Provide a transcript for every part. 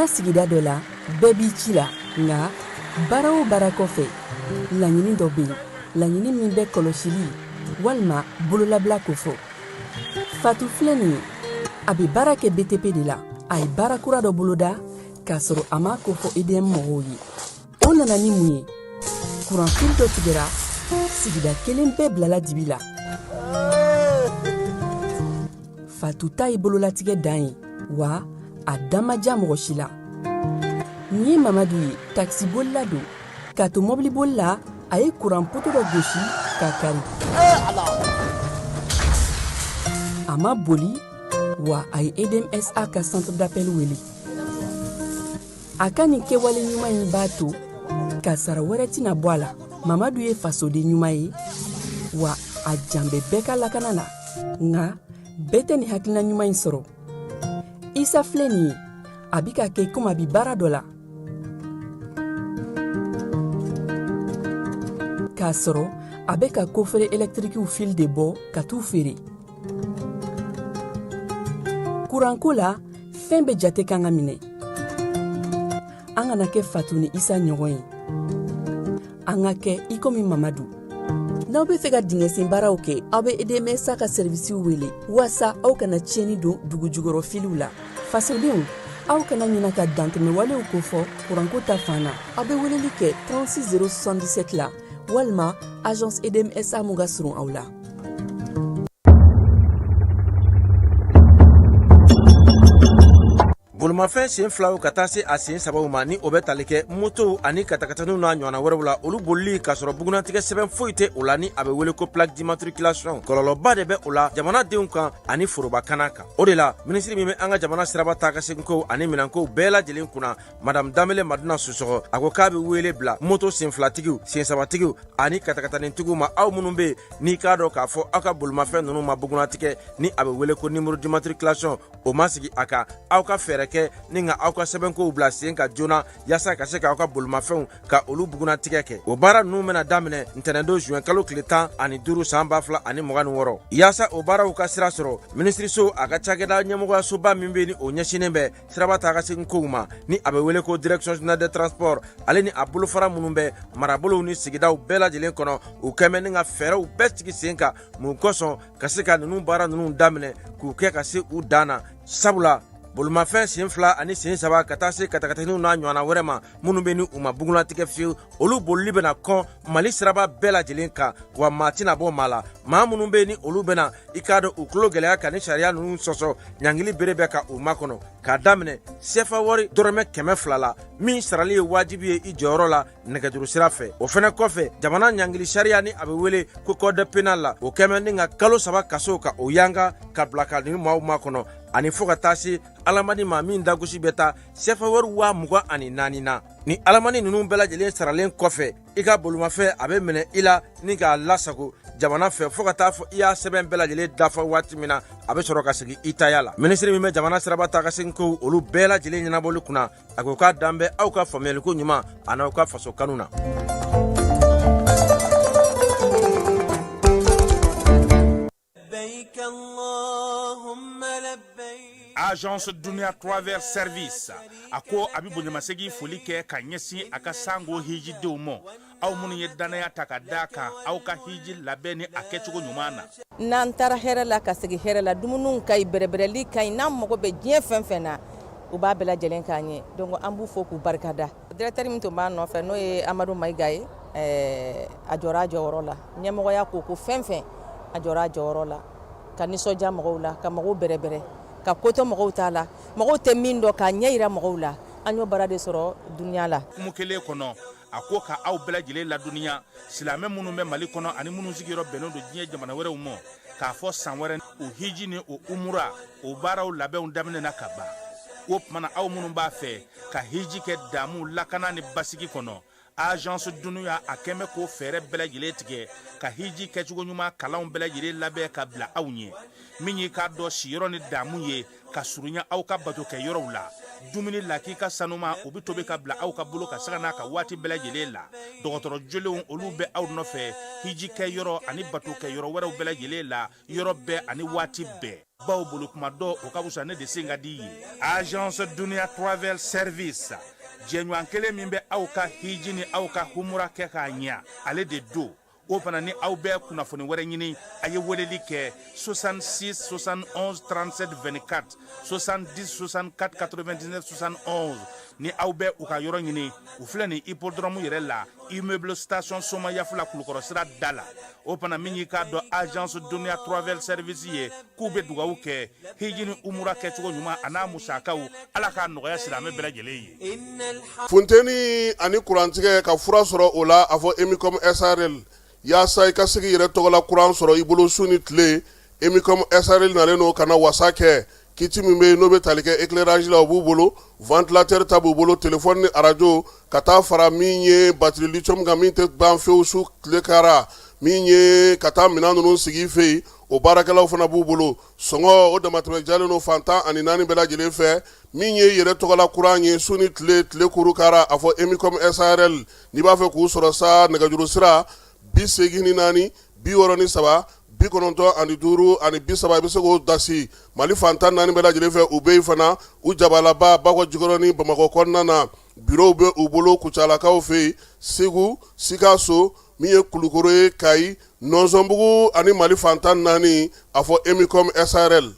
Jamana sigida dɔ la, bɛɛ b'i ci la, nka baara o baara kɔfɛ, laɲini dɔ bɛ yen, laɲini min bɛ kɔlɔsili walima bololabila kofɔ. Fatu filɛ nin ye, a bɛ baara kɛ BTP de la. A ye baara kura dɔ boloda k'a sɔrɔ a m'a kofɔ EDM mɔgɔw ye. O nana ni mun ye? Kuranfili dɔ tigɛra, sigida kelen bɛɛ bilala dibi la. Fatu ta ye bololatigɛ dan ye, wa a da ma diya mɔgɔ si la. Nin ye Mamadu ye, takisibolila don. K'a to mɔbiliboli la, a ye kuran poto dɔ gosi k'a kari. A ma boli, wa a ye EDMSA ka centre d'appel wele. A ka nin kɛwale ɲuman in b'a to kasara wɛrɛ tɛna bɔ a la. Mamadu ye fasoden ɲuman ye, wa a jan bɛ bɛɛ ka lakana la. Nka bɛɛ tɛ nin hakilina ɲuman in sɔrɔ. Isa filɛ nin ye, a bɛ ka kɛ komi a bɛ baara dɔ la, k'a sɔrɔ a bɛ ka kofere ɛlɛtirikiw fili de bɔ ka t'u feere. Kuranko la, fɛn bɛɛ jate kan ka minɛ. An kana kɛ Fatu ni Isa ɲɔgɔn ye, an ka kɛ i komi Mamadu. N'aw bɛ fɛ ka dingɛsen baaraw kɛ, aw bɛ EDMSA ka sɛrivisiw wele waasa aw kana tiɲɛni don dugu jukɔrɔ filiw la. Fasodenw, aw kana ɲina ka dantɛmɛwalew kofɔ kuranko ta fan na. Aw bɛ weleli kɛ 36 077 la walima agence EDMSA mun ka surun aw la. Bolimafɛn sen filaw ka taa se a sen sabaw ma, ni o bɛ tali kɛ motow ani katakataniw n'a ɲɔgɔnna wɛrɛw la, olu bolili k'a sɔrɔ bugunnatigɛ sɛbɛn foyi tɛ o la, ni a bɛ wele ko plaque d'immatriculation, kɔlɔlɔba de bɛ o la jamanadenw kan ani forobakana kan. O de la, minisiri min bɛ an ka jamana siraba taa ka seginkow ani minɛnkow bɛɛ lajɛlen kunna, Madame Danbele Madina Sisɔkɔ, a ko k'a bɛ wele bila moto sen filatigiw, sen sabatigiw ani katakatanitigiw ma, aw minnu bɛ yen n'i k'a dɔn k'a fɔ aw ka bolimafɛn ninnu ma bugunnatigɛ, ni a bɛ wele ko numéro d'immatriculation, o ma sigi a kan, aw ka fɛɛrɛ kɛ ni ka aw ka sɛbɛnkow bila sen kan joona yaasa ka se k'aw ka bolimafɛnw ka olu bugunnatigɛ kɛ. O baara ninnu bɛna daminɛ ntɛnɛndon zuwɛn kalo tile 15 san 2026. Yaasa o baaraw ka sira sɔrɔ, minisiriso a ka cakɛda ɲɛmɔgɔyasoba min bɛ ni o ɲɛsinnen bɛ siraba taa ka segin kow ma, ni a bɛ wele ko direction générale des transports, ale ni a bolofara minnu bɛ marabolow ni sigidaw bɛɛ lajɛlen kɔnɔ, u kɛmɛ ni ka fɛɛrɛw bɛɛ sigi sen kan mun kosɔn ka se ka ninnu baara ninnu daminɛ k'u kɛ ka se u dan na. Sabula bolimafɛn sen fila ani sen saba ka taa se katakataniw n'a ɲɔgɔnna wɛrɛ ma minnu bɛ ni u ma bugunnatigɛ fiyewu, olu bolili bɛna kɔn Mali siraba bɛɛ lajɛlen kan, wa maa tɛna bɔ maa la. Maa minnu bɛ ni olu bɛna i k'a dɔn u tulo gɛlɛya ka ni sariya ninnu sɔsɔ, ɲangili bere bɛ ka u makɔnɔ k'a daminɛ sefa wari dɔrɔmɛ 200 la, min sarali ye wajibi ye i jɔyɔrɔ la nɛgɛjuru sira fɛ. O fɛnɛ kɔfɛ, jamana ɲangili sariya, ni a bɛ wele ko code pénal la, o kɛmɛ ni ka kalo 3 kaso ka o yanga ka bila ka nin maaw makɔnɔ, ani fo ka taa se alamani ma min dagosi bɛ taa sefa wari 24,000 na. Ni alamani ninnu bɛɛ lajɛlen saralen kɔfɛ, i ka bolimafɛn a bɛ minɛ i la ni k'a lasago jamana fɛ fo ka taa fɔ i y'a sɛbɛn bɛɛ lajɛlen dafa waati min na, a bɛ sɔrɔ ka segin i taya la. Minisiri min bɛ jamana siraba taa ka segin kow olu bɛɛ lajɛlen ɲɛnabɔli kunna, a ko k'a dan bɛ aw ka faamuyaliko ɲuman an'aw ka faso kanu na. Agence Dunia Travel Service a ko a bɛ bonyamasegin foli kɛ ka ɲɛsin a ka sango hijidenw ma, aw minnu ye dannaya ta ka da kan aw ka hiji labɛn ni a kɛcogo ɲuman na. N'an taara hɛrɛ la ka segin hɛrɛ la, dumuniw ka ɲi, bɛrɛbɛrɛli ka ɲi, n'an mago bɛ diɲɛ fɛn fɛn na, u b'a bɛɛ lajɛlen k'an ye. Donc an b'u fo k'u barikada. Directeur min tun b'an nɔfɛ, n'o ye Amadu Mayiga ye, a jɔra a jɔyɔrɔ la. Ɲɛmɔgɔya ko ko fɛn fɛn, a jɔra a jɔyɔrɔ la ka nisɔndiya mɔgɔw la, ka mɔgɔw bɛrɛbɛrɛ, ka ko to mɔgɔw ta la, mɔgɔw tɛ min dɔn k'a ɲɛ yira mɔgɔw la. An y'o baara de sɔrɔ Dunia la. Hukumu kelen kɔnɔ, a ko ka aw bɛɛ lajɛlen ladɔnniya, silamɛ minnu bɛ Mali kɔnɔ ani minnu sigiyɔrɔ bɛnnen don diɲɛ jamana wɛrɛw ma, k'a fɔ san wɛrɛ o hiji ni o umura o baaraw labɛnw daminɛna ka ban. O tuma na, aw minnu b'a fɛ ka hiji kɛ damu, lakana ni basigi kɔnɔ, Agence Dunia a kɛn bɛ k'o fɛɛrɛ bɛɛ lajɛlen tigɛ ka hiji kɛcogo ɲuman kalanw bɛɛ lajɛlen labɛn ka bila aw ɲɛ, min y'i k'a dɔn siyɔrɔ ni damu ye ka surunya aw ka batokɛ yɔrɔw la, dumuni lakika sanuma o bɛ tobi ka bila aw ka bolo ka sanga n'a ka waati bɛɛ lajɛlen la, dɔgɔtɔrɔ jolenw olu bɛ aw nɔfɛ hiji kɛ yɔrɔ ani batokɛ yɔrɔ wɛrɛw bɛɛ lajɛlen la, yɔrɔ bɛɛ ani waati bɛɛ. Baw bolo kuma dɔ o ka fisa ne de sen ka di ye. Agence Dunia Travel Service, jɛɲɔgɔn kelen min bɛ aw ka hiji ni aw ka humura kɛ k'a ɲɛ, ale de don. O fana ni aw bɛ kunnafoni wɛrɛ ɲini, a ye weleli kɛ 66 71 37 24, 70 64 99 71. Ni aw bɛ u ka yɔrɔ ɲini, u filɛ nin hippodrome yɛrɛ la, immeuble station Somayafula, Kulukɔrɔ sira da la. O fana min y'i k'a dɔn agence Dunia Travel Service ye, k'u bɛ dugawu kɛ hiji ni umura kɛcogo ɲuman a n'a musakaw, Ala k'a nɔgɔya silamɛ bɛɛ lajɛlen ye. Funteni ani kurantigɛ ka fura sɔrɔ o la, a fɔ Emicom SARL. Yaasa i ka se k'i yɛrɛ tɔgɔla kuran sɔrɔ i bolo su ni tile, Emicom SARL nalen don ka na wasa kɛ. Kit min bɛ yen n'o bɛ tali kɛ éclairage la, o b'u bolo, ventilateur ta b'u bolo, téléphone ni arajo, ka taa fara min ye batterie lithium kan min tɛ ban fewu su tile kara, min ye ka taa minɛn ninnu sigi i fɛ yen, o baarakɛlaw fana b'u bolo. Sɔngɔ o damatɛmɛ jalen don fan 14 bɛɛ lajɛlen fɛ. Min ye yɛrɛ tɔgɔla kuran ye su ni tile, tile kuru kara, a fɔ Emicom SARL. N'i b'a fɛ k'u sɔrɔ sa, nɛgɛjuru sira 84 63 95 30, i bɛ se k'o dasi Mali fan 14 bɛɛ lajɛlen fɛ. U bɛ yen fana, u jabalaba Bakɔ Jikɔrɔni Bamakɔ kɔnɔna na, bureau bɛ u bolo Kucalakaw fɛ yen, Segu, Sikaso, min ye Kulukoro ye, Kayi, Nɔnsɔnbugu ani Mali fan 14, a fɔ Emicom SARL.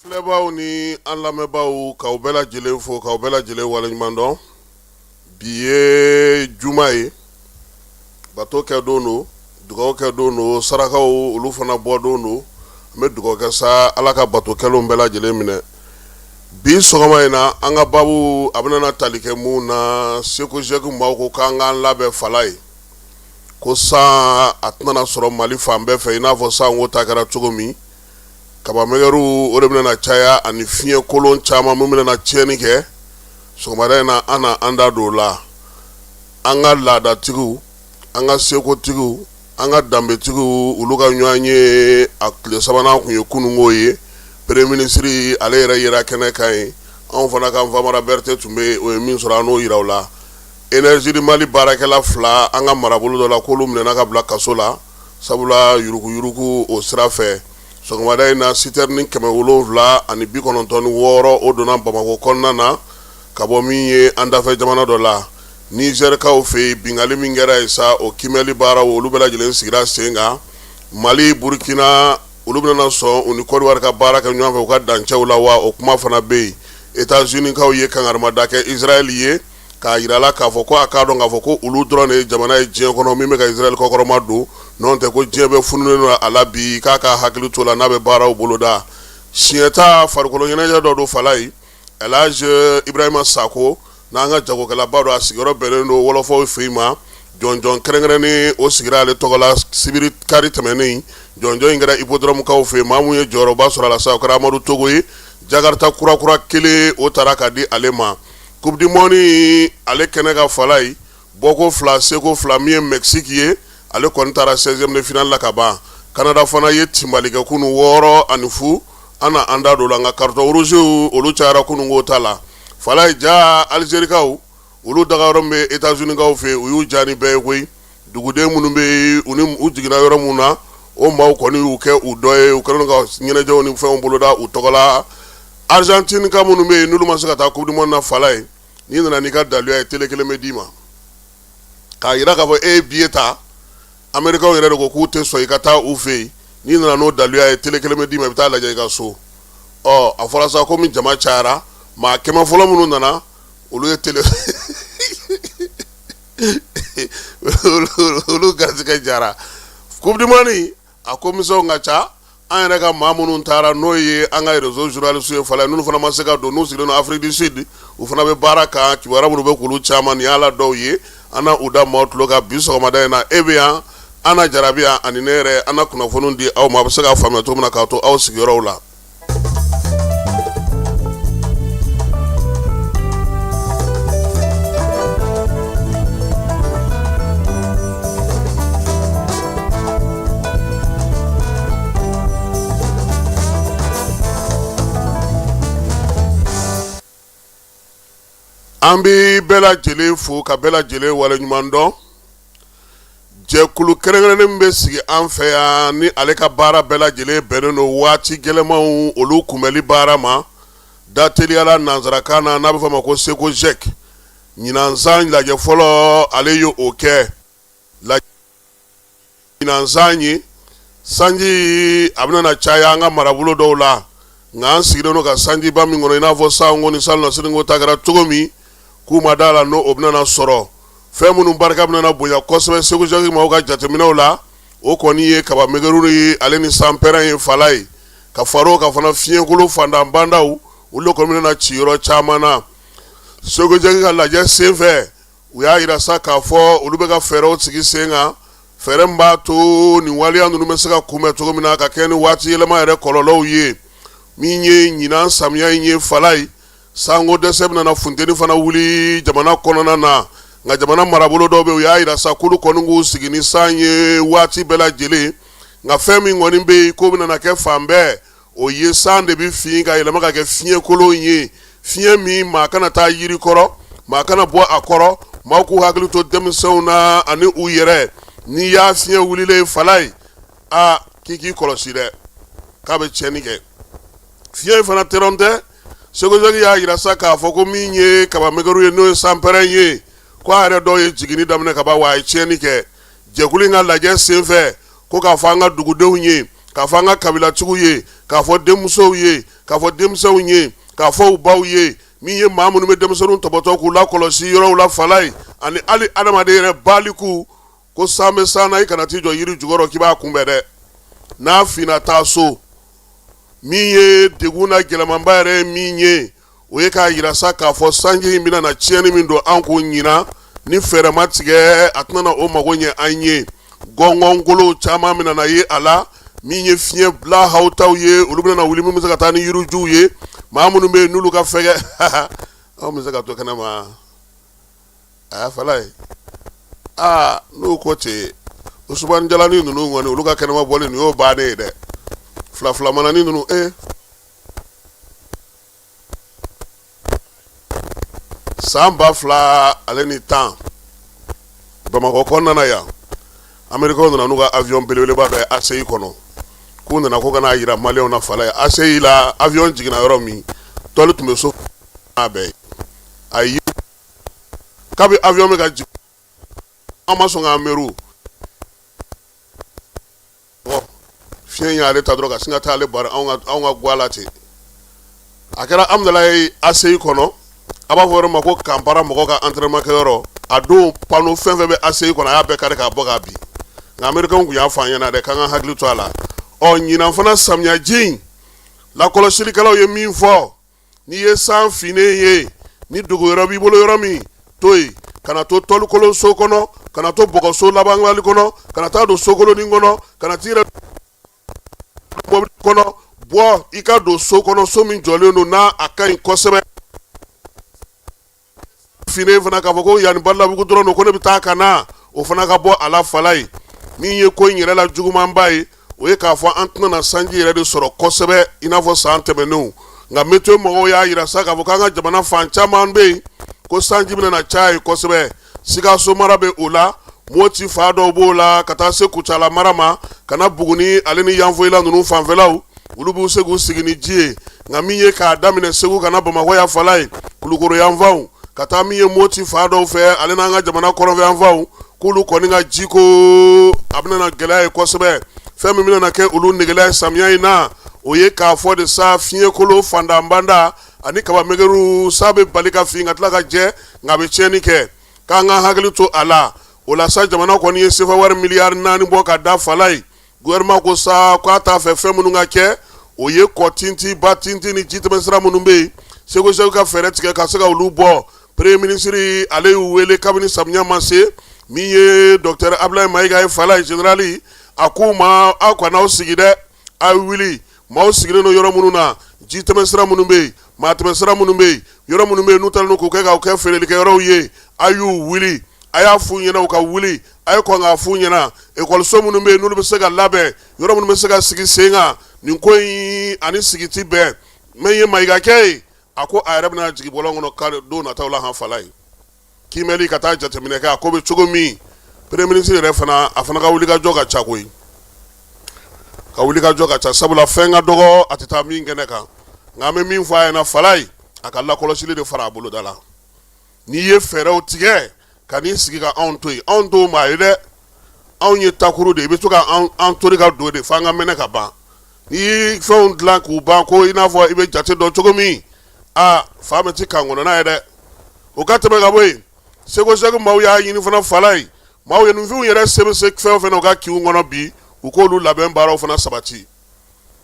Filɛbaaw ni an lamɛnbaaw, k'aw bɛɛ lajɛlen fo, k'aw bɛɛ lajɛlen waleɲuman dɔn. Bi ye juma ye, bato kɛ don don, dugawu kɛ don don, sarakaw olu fana bɔ don don. An bɛ dugawu kɛ sa, Ala ka bato kɛlenw bɛɛ lajɛlen minɛ. Bi sɔgɔma in na, an ka baabu a bɛna tali kɛ mun na? SECOGEC maaw ko k'an k'an labɛn fala ye, ko san a tɛna sɔrɔ Mali fan bɛɛ fɛ i n'a fɔ sanko ta kɛra cogo min. Kabamɛgɛriw o de bɛna caya ani fiɲɛ kolon caman min bɛna tiɲɛni kɛ. Sɔgɔmada in na, an na an da don o la. An ka laadatigiw, an ka sekotigiw, an ka danbetigiw, olu ka ɲɔgɔn ye a tile sabanan tun ye kununko ye. Premier ministre ale yɛrɛ yera kɛnɛ kan yen. Anw fana ka Famara Berete tun bɛ yen, o ye min sɔrɔ an n'o yira u la. Énergie du Mali baarakɛla fila an ka marabolo dɔ la, k'olu minɛna ka bila kaso la, sabula yuruguyurugu o sira fɛ. Sɔgɔmada in na, citerne 796, o donna Bamakɔ kɔnɔna na ka bɔ min ye an dafɛ jamana dɔ la, Nizɛrikaw fɛ yen. Binkanni min kɛra yen sa, o kiimɛli baaraw olu bɛɛ lajɛlen sigira sen kan. Mali, Burukina, olu bɛna sɔn u ni Kɔdiwari ka baara kɛ ɲɔgɔn fɛ u ka dancɛw la wa? O kuma fana bɛ yen. États-Unis-kaw ye kangarimada kɛ Israël ye, k'a jira la k'a fɔ ko a k'a dɔn k'a fɔ ko olu dɔrɔn de ye jamana ye diɲɛ kɔnɔ min bɛ ka Israël kɔkɔrɔma don, n'o tɛ ko diɲɛ bɛɛ fununen don a la bi, k'a ka hakili to la n'a bɛ baaraw boloda. Siɲɛ ta farikolo ɲɛnajɛ dɔ don fala ye, Elhadj Ibrahima Sako n'an ka jagokɛlaba don, a sigiyɔrɔ bɛnnen don wɔlɔfɔw fɛ yen ma. Jɔnjɔn kɛrɛnkɛrɛnnen o sigira ale tɔgɔ la sibiri kari tɛmɛnen. Jɔnjɔn in kɛra hippodrome-kaw fɛ yen. Maa min ye jɔyɔrɔba sɔrɔ a la sa, o kɛra Amadu Togo ye. Jakarta kurakura kelen o taara ka di ale ma. Coupe du monde ale kɛnɛ kan fala ye, bɔko fila seko fila, min ye Mexique ye, ale kɔni taara 16e de finale la ka ban. Canada fana ye tinbali kɛ kunu 6-0. An na an da don la, nka carton rouge olu cayara kununko ta la fala ye. Ja Algerikaw olu dagayɔrɔ min bɛ États-Unis-kaw fɛ, u y'u ja ni bɛɛ ye koyi. Duguden minnu bɛ yen, u ni u jiginna yɔrɔ min na, o maaw kɔni y'u kɛ u dɔ ye, u kɛlen ka ɲɛnajɛw ni fɛnw boloda u tɔgɔ la. Argentine ka minnu bɛ yen n'olu ma se ka taa coupe du monde na fala ye, n'i nana n'i ka daluya ye, télé kelen bɛ d'i ma k'a jira k'a fɔ e ye billet ta. Américains yɛrɛ de ko k'u tɛ sɔn i ka taa u fɛ yen. N'i nana n'o daluya ye, télé kelen bɛ d'i ma, i bɛ taa lajɛ i ka so. Ɔ a fɔra sa, komi jama cayara, maa 100 fɔlɔ minnu nana Olu ye télé olu garisɛgɛ jara. Coupe du monde a ko misɛnw ka ca. An yɛrɛ ka maa minnu taara, n'o ye an ka réseau journaliste ye fala, n'olu fana ma se ka don, n'u sigilen don Afrique du Sud, u fana bɛ baara kan. Kibaruya minnu bɛ k'olu caman, nin y'a la dɔw ye. An na u da maaw tulo kan bi sɔgɔmada in na. E bɛ yan, an na jarabi yan, ani ne yɛrɛ, an na kunnafoni di aw ma, a bɛ se ka faamuya cogo min na k'a to aw sigiyɔrɔw la. An bɛ bɛɛ lajɛlen fo ka bɛɛ lajɛlen waleɲuman dɔn. Jɛkulu kɛrɛnkɛrɛnnen min bɛ sigi an fɛ yan, ni ale ka baara bɛɛ lajɛlen bɛnnen don waati gɛlɛnmanw olu kunbɛli baara ma, da teliyala nansarakan na, n'a bɛ fɔ a ma ko SECOGEC, ɲinan san lajɛ fɔlɔ, ale ye o kɛ. Ɲinan san ye sanji a bɛna caya an ka marabolo dɔw la, nka an sigilen don ka sanjiba min kɔnɔ, i n'a fɔ sanko ni salonnasini ta kɛra cogo min, k'u ma da la n'o o bɛna sɔrɔ. Fɛn minnu barika bɛna bonya kosɛbɛ SECOGEC maaw ka jateminɛw la, o kɔni ye kaba mɛgɛru ye, ale ni sanpɛrɛn ye fala ye, ka fara o kan fana fiɲɛkolo fantanbandaw, olu de kɔni bɛna ci yɔrɔ caman na. SECOGEC ka lajɛ senfɛ, u y'a jira sa k'a fɔ olu bɛ ka fɛɛrɛw sigi sen kan, fɛɛrɛ min b'a to nin waleya ninnu bɛ se ka kunbɛn cogo min na ka kɛ ni waati yɛlɛma yɛrɛ kɔlɔlɔw ye. Min ye ɲinan samiya in ye fala ye, sanko dɛsɛ bɛna funteni fana wuli jamana kɔnɔna na. Nka jamana marabolo dɔw bɛ, u y'a jira sa k'olu kɔni k'u sigi ni san ye waati bɛɛ lajɛlen. Nka fɛn min kɔni bɛ yen k'o bɛna kɛ fan bɛɛ, o ye san de bɛ fin ka yɛlɛma ka kɛ fiɲɛkolon ye, fiɲɛ min maa kana taa yiri kɔrɔ, maa kana bɔ a kɔrɔ, maaw k'u hakili to denmisɛnw na ani u yɛrɛ. N'i y'a fiɲɛ wulilen fala ye, aa, k'i k'i kɔlɔsi dɛ, k'a bɛ tiɲɛni kɛ. Fiɲɛ in fana dɔrɔn tɛ. SECOGEC y'a jira sa k'a fɔ ko min ye kaba mɛgɛru ye, n'o ye sanpɛrɛn ye, ko a yɛrɛ dɔw ye jiginni daminɛ ka ban, wa a ye tiɲɛni kɛ. Jɛkulu in ka lajɛ senfɛ, ko k'a fɔ an ka dugudenw ye, k'a fɔ an ka kabilatigiw ye, k'a fɔ denmusow ye, k'a fɔ denmisɛnw ye, k'a fɔ u baw ye, min ye maa minnu bɛ denmisɛnninw tɔbɔtɔ k'u lakɔlɔsi yɔrɔw la fala ye, ani hali adamaden yɛrɛ baliku, ko san bɛ san na, i kana t'i jɔ yiri jukɔrɔ k'i b'a kunbɛn dɛ. N'a finna, taa so. Min ye degun na gɛlɛmanba yɛrɛ ye min ye, o ye k'a jira sa k'a fɔ sanji in bɛna na tiɲɛni min don an kun ɲinan, ni fɛɛrɛ ma tigɛ, a tɛna o mago ɲɛ an ye. Gɔngɔnkolo caman bɛna na ye a la. Min ye fiɲɛ lahawutaw ye, olu bɛna wuli min bɛ se ka taa ni yirijuw ye. Maa minnu bɛ yen n'olu ka fɛgɛ, anw bɛ se ka to kɛnɛ ma a y'a fala ye. Aa, n'o ko ten, Usumani Jalani ninnu kɔni, olu ka kɛnɛma bɔli nin y'o bannen ye dɛ. Fila filamanani ninnu e san 2010, Bamakɔ kɔnɔna yan, Amerikaw nana n'u ka avion belebeleba dɔ ye ACI kɔnɔ, k'u nana ko ka n'a jira maliyɛnw na fala ye. ACI la, avion jiginna yɔrɔ min, tɔli tun bɛ so a bɛɛ ye. Ayi, kabi avion bɛ ka jigin, an ma sɔn k'an miiri, fiɲɛ y'ale ta dɔrɔn ka sin ka taa ale bari anw ka gwa la ten. A kɛra Amudalayi ACI kɔnɔ, a b'a fɔ yɔrɔ ma ko Kampara mɔgɔ ka entraînement kɛyɔrɔ. A don, panneau fɛn fɛn bɛ ACI kɔnɔ, a y'a bɛɛ kari k'a bɔ k'a bin. Nka Américains tun y'a fɔ an ɲɛna dɛ, k'an ka hakili to a la. Ɔ, ɲinan fana samiyaji in, lakɔlɔsilikɛlaw ye min fɔ, n'i ye san finnen ye, ni dogo yɔrɔ b'i bolo yɔrɔ min, to yen. Kana to tɔlikolon so kɔnɔ, kana to bɔgɔso labangali kɔnɔ, kana taa don sokolonin kɔnɔ, kana t'i yɛrɛ mɔbili kɔnɔ. Bɔ i ka don so kɔnɔ, so min jɔlen don n'a a ka ɲi kosɛbɛ. Finnen fana, k'a fɔ ko yanni Balabugu dɔrɔn don ko ne bɛ taa ka na, o fana ka bɔ a la fala ye. Min ye ko in yɛrɛ la jugumanba ye, o ye k'a fɔ an tɛna na sanji yɛrɛ de sɔrɔ kosɛbɛ i n'a fɔ san tɛmɛnenw. Nka météo mɔgɔw y'a jira sa k'a fɔ k'an ka jamana fan caman bɛ yen ko sanji bɛna na caya yen kosɛbɛ. Sikaso mara bɛ o la, Moti fan dɔw b'o la, ka taa se Kucala mara ma, ka na Buguni ale ni Yanfoyila ninnu fanfɛlaw, olu b'u se k'u sigi ni ji ye. Nka min ye k'a daminɛ Segu ka na Bamakɔ yan fala ye, Kulukoro yanfanw, ka taa min ye Moti fan dɔw fɛ, ale n'an ka jamana kɔrɔnfɛ yanfanw, k'olu kɔni ka jiko a bɛna na gɛlɛya ye kosɛbɛ. Fɛn min bɛna na kɛ olu negela ye samiya in na, o ye k'a fɔ de sa, fiɲɛkolo fantanbanda. ani kaba megeru sa bɛ bali ka fin ka tila ka jɛ nka a bɛ tiɲɛni kɛ k'an ka hakili to a la o la sa jamana kɔni ye sefa wari miliyari 4 bɔ ka da Falaye gouvernement ko sa k'a t'a fɛ fɛn minnu ka kɛ o ye kɔ tintin ba tintin ni jitɛmɛsira minnu bɛ yen Segu ka fɛɛrɛ tigɛ ka se ka olu bɔ premier ministre ale y'u wele kabini samiya ma se min ye docteur Abdoulaye Mayiga ye Falaye général a k'u ma aw kana aw sigi dɛ aw wuli maaw sigilen don yɔrɔ minnu na ji tɛmɛsira minnu bɛ yen maa tɛmɛsira minnu bɛ yen yɔrɔ minnu bɛ yen n'u taalen k'u kɛ k'aw kɛ feerelikɛyɔrɔw ye a y'u wuli a y'a f'u ɲɛna u ka wuli a ye kɔn k'a f'u ɲɛna ekɔliso minnu bɛ yen n'olu bɛ se ka labɛn yɔrɔ minnu bɛ se ka sigi sen kan nin ko in ani sigi tɛ bɛn min ye Mayigakɛ ye a ko a yɛrɛ bɛna jigin bɔlɔn kɔnɔ kari don nataw la han Falaye kiimɛli ka taa jateminɛ kɛ a ko bɛ cogo min premier ministre yɛrɛ fana a fana ka wulikajɔ ka ca koyi ka wulikajɔ ka ca sabula fɛn ka dɔgɔ a tɛ taa min kɛnɛ kan nka an bɛ min fɔ a ɲɛna Falaye a ka lakɔlɔsili de fara a boloda la n'i ye fɛɛrɛw tigɛ ka n'i sigi ka anw to yen anw t'o maa ye dɛ anw ye takuru de ye i bɛ to ka an tori ka don de f'an ka mɛnɛ ka ban n'i ye fɛnw dilan k'u ban ko i n'a fɔ i bɛ jate dɔn cogo min aa fa bɛ ti kan kɔnɔna ye dɛ o ka tɛmɛ ka bɔ yen Segu Segu maaw y'a ɲini fana Falaye maaw ye nufinw yɛrɛ se bɛ se fɛn o fɛn na u ka kinw kɔnɔ bi u k'olu labɛn baaraw fana sabati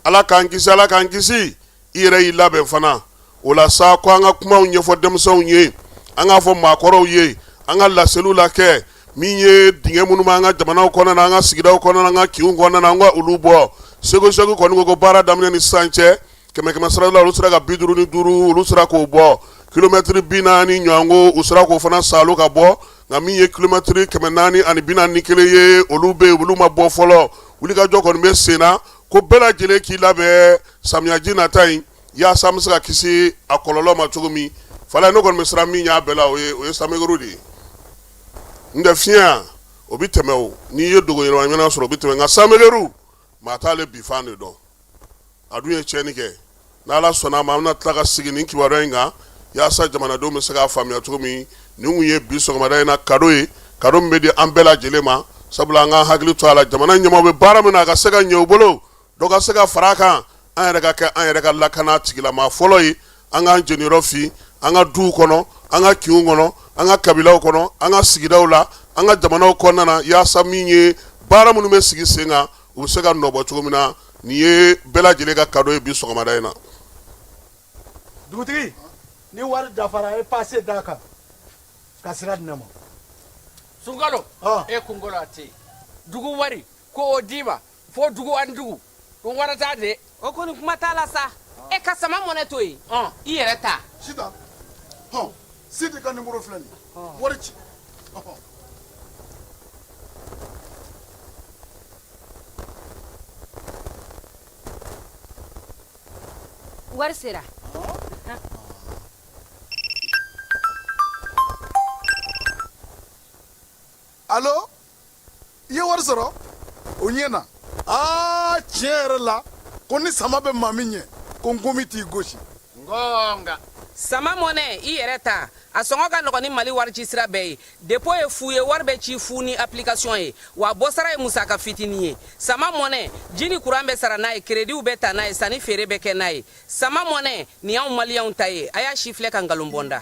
ala k'an kisi ala k'an kisi i yɛrɛ y'i labɛn fana o la sa ko an ka kumaw ɲɛfɔ denmisɛnw ye an k'a fɔ maakɔrɔw ye an ka laseliw la kɛ min ye dingɛ minnu b'an ka jamanaw kɔnɔna na an ka sigidaw kɔnɔna an ka kinw kɔnɔna na an ka olu bɔ Segu Segu kɔni ko ko baara daminɛ ni sisan cɛ kɛmɛ kɛmɛ sara la olu sera ka 55 olu sera k'o bɔ kilomɛtiri 40 ɲɔgɔnko u sera k'o fana salo ka bɔ nka min ye kilomɛtiri 441 ye olu bɛ yen olu ma bɔ fɔlɔ wulikajɔ kɔni bɛ sen na ko bɛɛ lajɛlen k'i labɛn samiyaji nata in yaasa an bɛ se ka kisi a kɔlɔlɔ ma cogo min Falaye ne kɔni bɛ siran min ɲɛ a bɛɛ la o ye sanmɛgɛru de ye n tɛ fiɲɛ o bɛ tɛmɛ o n'i ye dogo yɛlɛma ɲɛna sɔrɔ o bɛ tɛmɛ nka sanmɛgɛru maa t'ale bifan de dɔn a dun ye tiɲɛni kɛ n'ala sɔnna a ma an bɛna tila ka segin nin kibaruya in kan yaasa jamanadenw bɛ se k'a faamuya cogo min nin kun ye bi sɔgɔmada in na kado ye kado min bɛ di an bɛɛ lajɛlen ma sabula an k'an hakili to a la jamana ɲɛmaaw bɛ baara min na a ka se ka ɲɛ u bolo dɔ ka se ka fara a kan an yɛrɛ ka kɛ an yɛrɛ ka lakana tigilama fɔlɔ ye an k'an jeniyɔrɔ fin an ka duw kɔnɔ an ka kinw kɔnɔ an ka kabilaw kɔnɔ an ka sigidaw la an ka jamanaw kɔnɔna na yaasa min ye baara minnu bɛ sigi sen kan u bɛ se ka nɔbɔ cogo min na nin ye bɛɛ lajɛlen ka kado ye bi sɔgɔmada in na. Dugutigi ni wari dafara e pase d'a kan ka sira di ne ma. Sunkalo e kunkolo a tɛ dugu wari ko o d'i ma fo dugu ani dugu ɗum warata de. O kɔni kuma t'a la sa e ka sama mɔnɛ to yen i yɛrɛ ta. Sitan hɔn Sidi ka nimoro filɛ nin ye wari ci. Wari sera. Alo i ye wari sɔrɔ o ɲɛna aa tiɲɛ yɛrɛ la ko ni sama bɛ maa min ɲɛ ko nkomi t'i gosi gonga Sama mɔnɛ i yɛrɛ ta a sɔngɔ ka nɔgɔn ni Mali warici sira bɛɛ ye dépôt ye fu ye wari bɛ ci fu ni application ye wa bɔsara ye musaka fitinin ye sama mɔnɛ ji ni kuran bɛ sara n'a ye kerediw bɛ ta n'a ye sanni feere bɛ kɛ n'a ye sama mɔnɛ nin y'anw maliyɛnw ta ye a y'a si filɛ ka nkalon bɔ n da.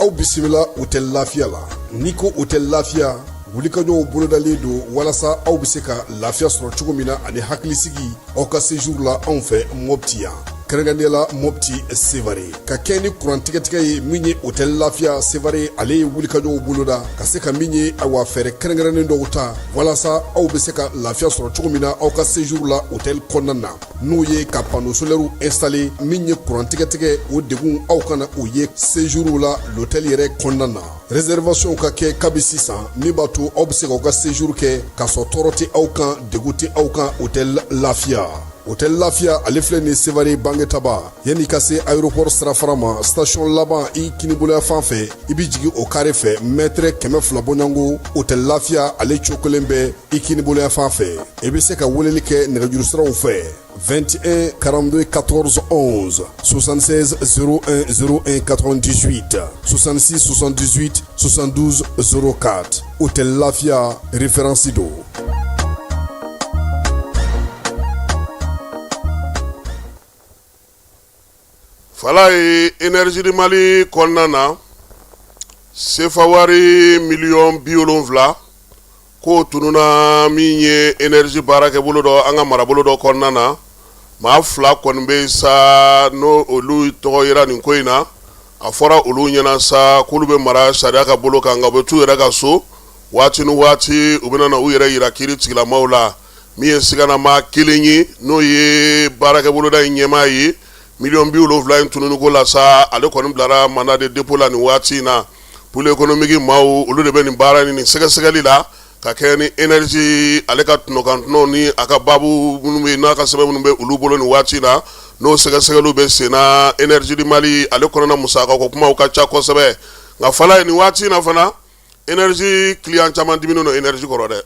Aw bisimila hôtel Lafiya la n'i ko hôtel Lafiya wulikajɔw bolodalen don walasa aw bɛ se ka lafiya sɔrɔ cogo min na ani hakilisigi aw ka séjour la anw fɛ Mopti yan kɛrɛnkɛrɛnnenya la Mopti Sevare ka kɛ ni kuran tigɛtigɛ ye min ye hôtel Lafiya Sevare ale ye wulikajɔw boloda ka se ka min ye awa fɛɛrɛ kɛrɛnkɛrɛnnen dɔw ta walasa aw bɛ se ka lafiya sɔrɔ cogo min na aw ka séjour la hôtel kɔnɔna na n'o ye ka panneau solaire installer min ye kuran tigɛtigɛ o degun aw kana o ye séjour la l'hôtel yɛrɛ kɔnɔna na réservation ka kɛ kabi sisan min b'a to aw bɛ se k'aw ka séjour kɛ k'a sɔrɔ tɔɔrɔ tɛ aw kan degun tɛ aw kan hôtel Lafiya. Hôtel Lafiya ale filɛ nin Sevare Bangetaba yanni ka se aéroport sirafara ma station laban i kiniboloya fan fɛ i bɛ jigin o kare fɛ mètre 200 bɔɲɔgɔnko Hôtel Lafiya ale cokolen bɛ i kiniboloya fan fɛ i bɛ se ka weleli kɛ nɛgɛjuru siraw fɛ 21 42 14 11 76 01 01 98 66 78 72 04 Hôtel Lafiya référence don. Falaye Énergie du Mali kɔnɔna na sefa wari miliyɔn 70 k'o tununna min ye énergie baarakɛbolo dɔ an ka marabolo dɔ kɔnɔna na maa fila kɔni bɛ sa n'o olu tɔgɔ yera nin ko in na a fɔra olu ɲɛna sa k'olu bɛ mara sariya ka bolo kan nka u bɛ t'u yɛrɛ ka so waati ni waati u bɛna na u yɛrɛ yira kiiri tigilamaw la min ye siganamaa kelen ye n'o ye baarakɛboloda in ɲɛmaa ye miliyɔn 70 in tununiko la sa ale kɔni bilara mandat de dépôt la nin waati in na pôle économique maaw olu de bɛ nin baara nin sɛgɛsɛgɛli la ka kɛ ni énergie ale ka tɔnɔkantɔnɔw ni a ka baabu minnu bɛ n'a ka sɛbɛn minnu bɛ olu bolo nin waati in na n'o sɛgɛsɛgɛliw bɛ sen na Énergie du Mali ale kɔnɔna musaka ko kumaw ka ca kosɛbɛ nka Falaye nin waati in na fana énergie client caman diminen don énergie kɔrɔ dɛ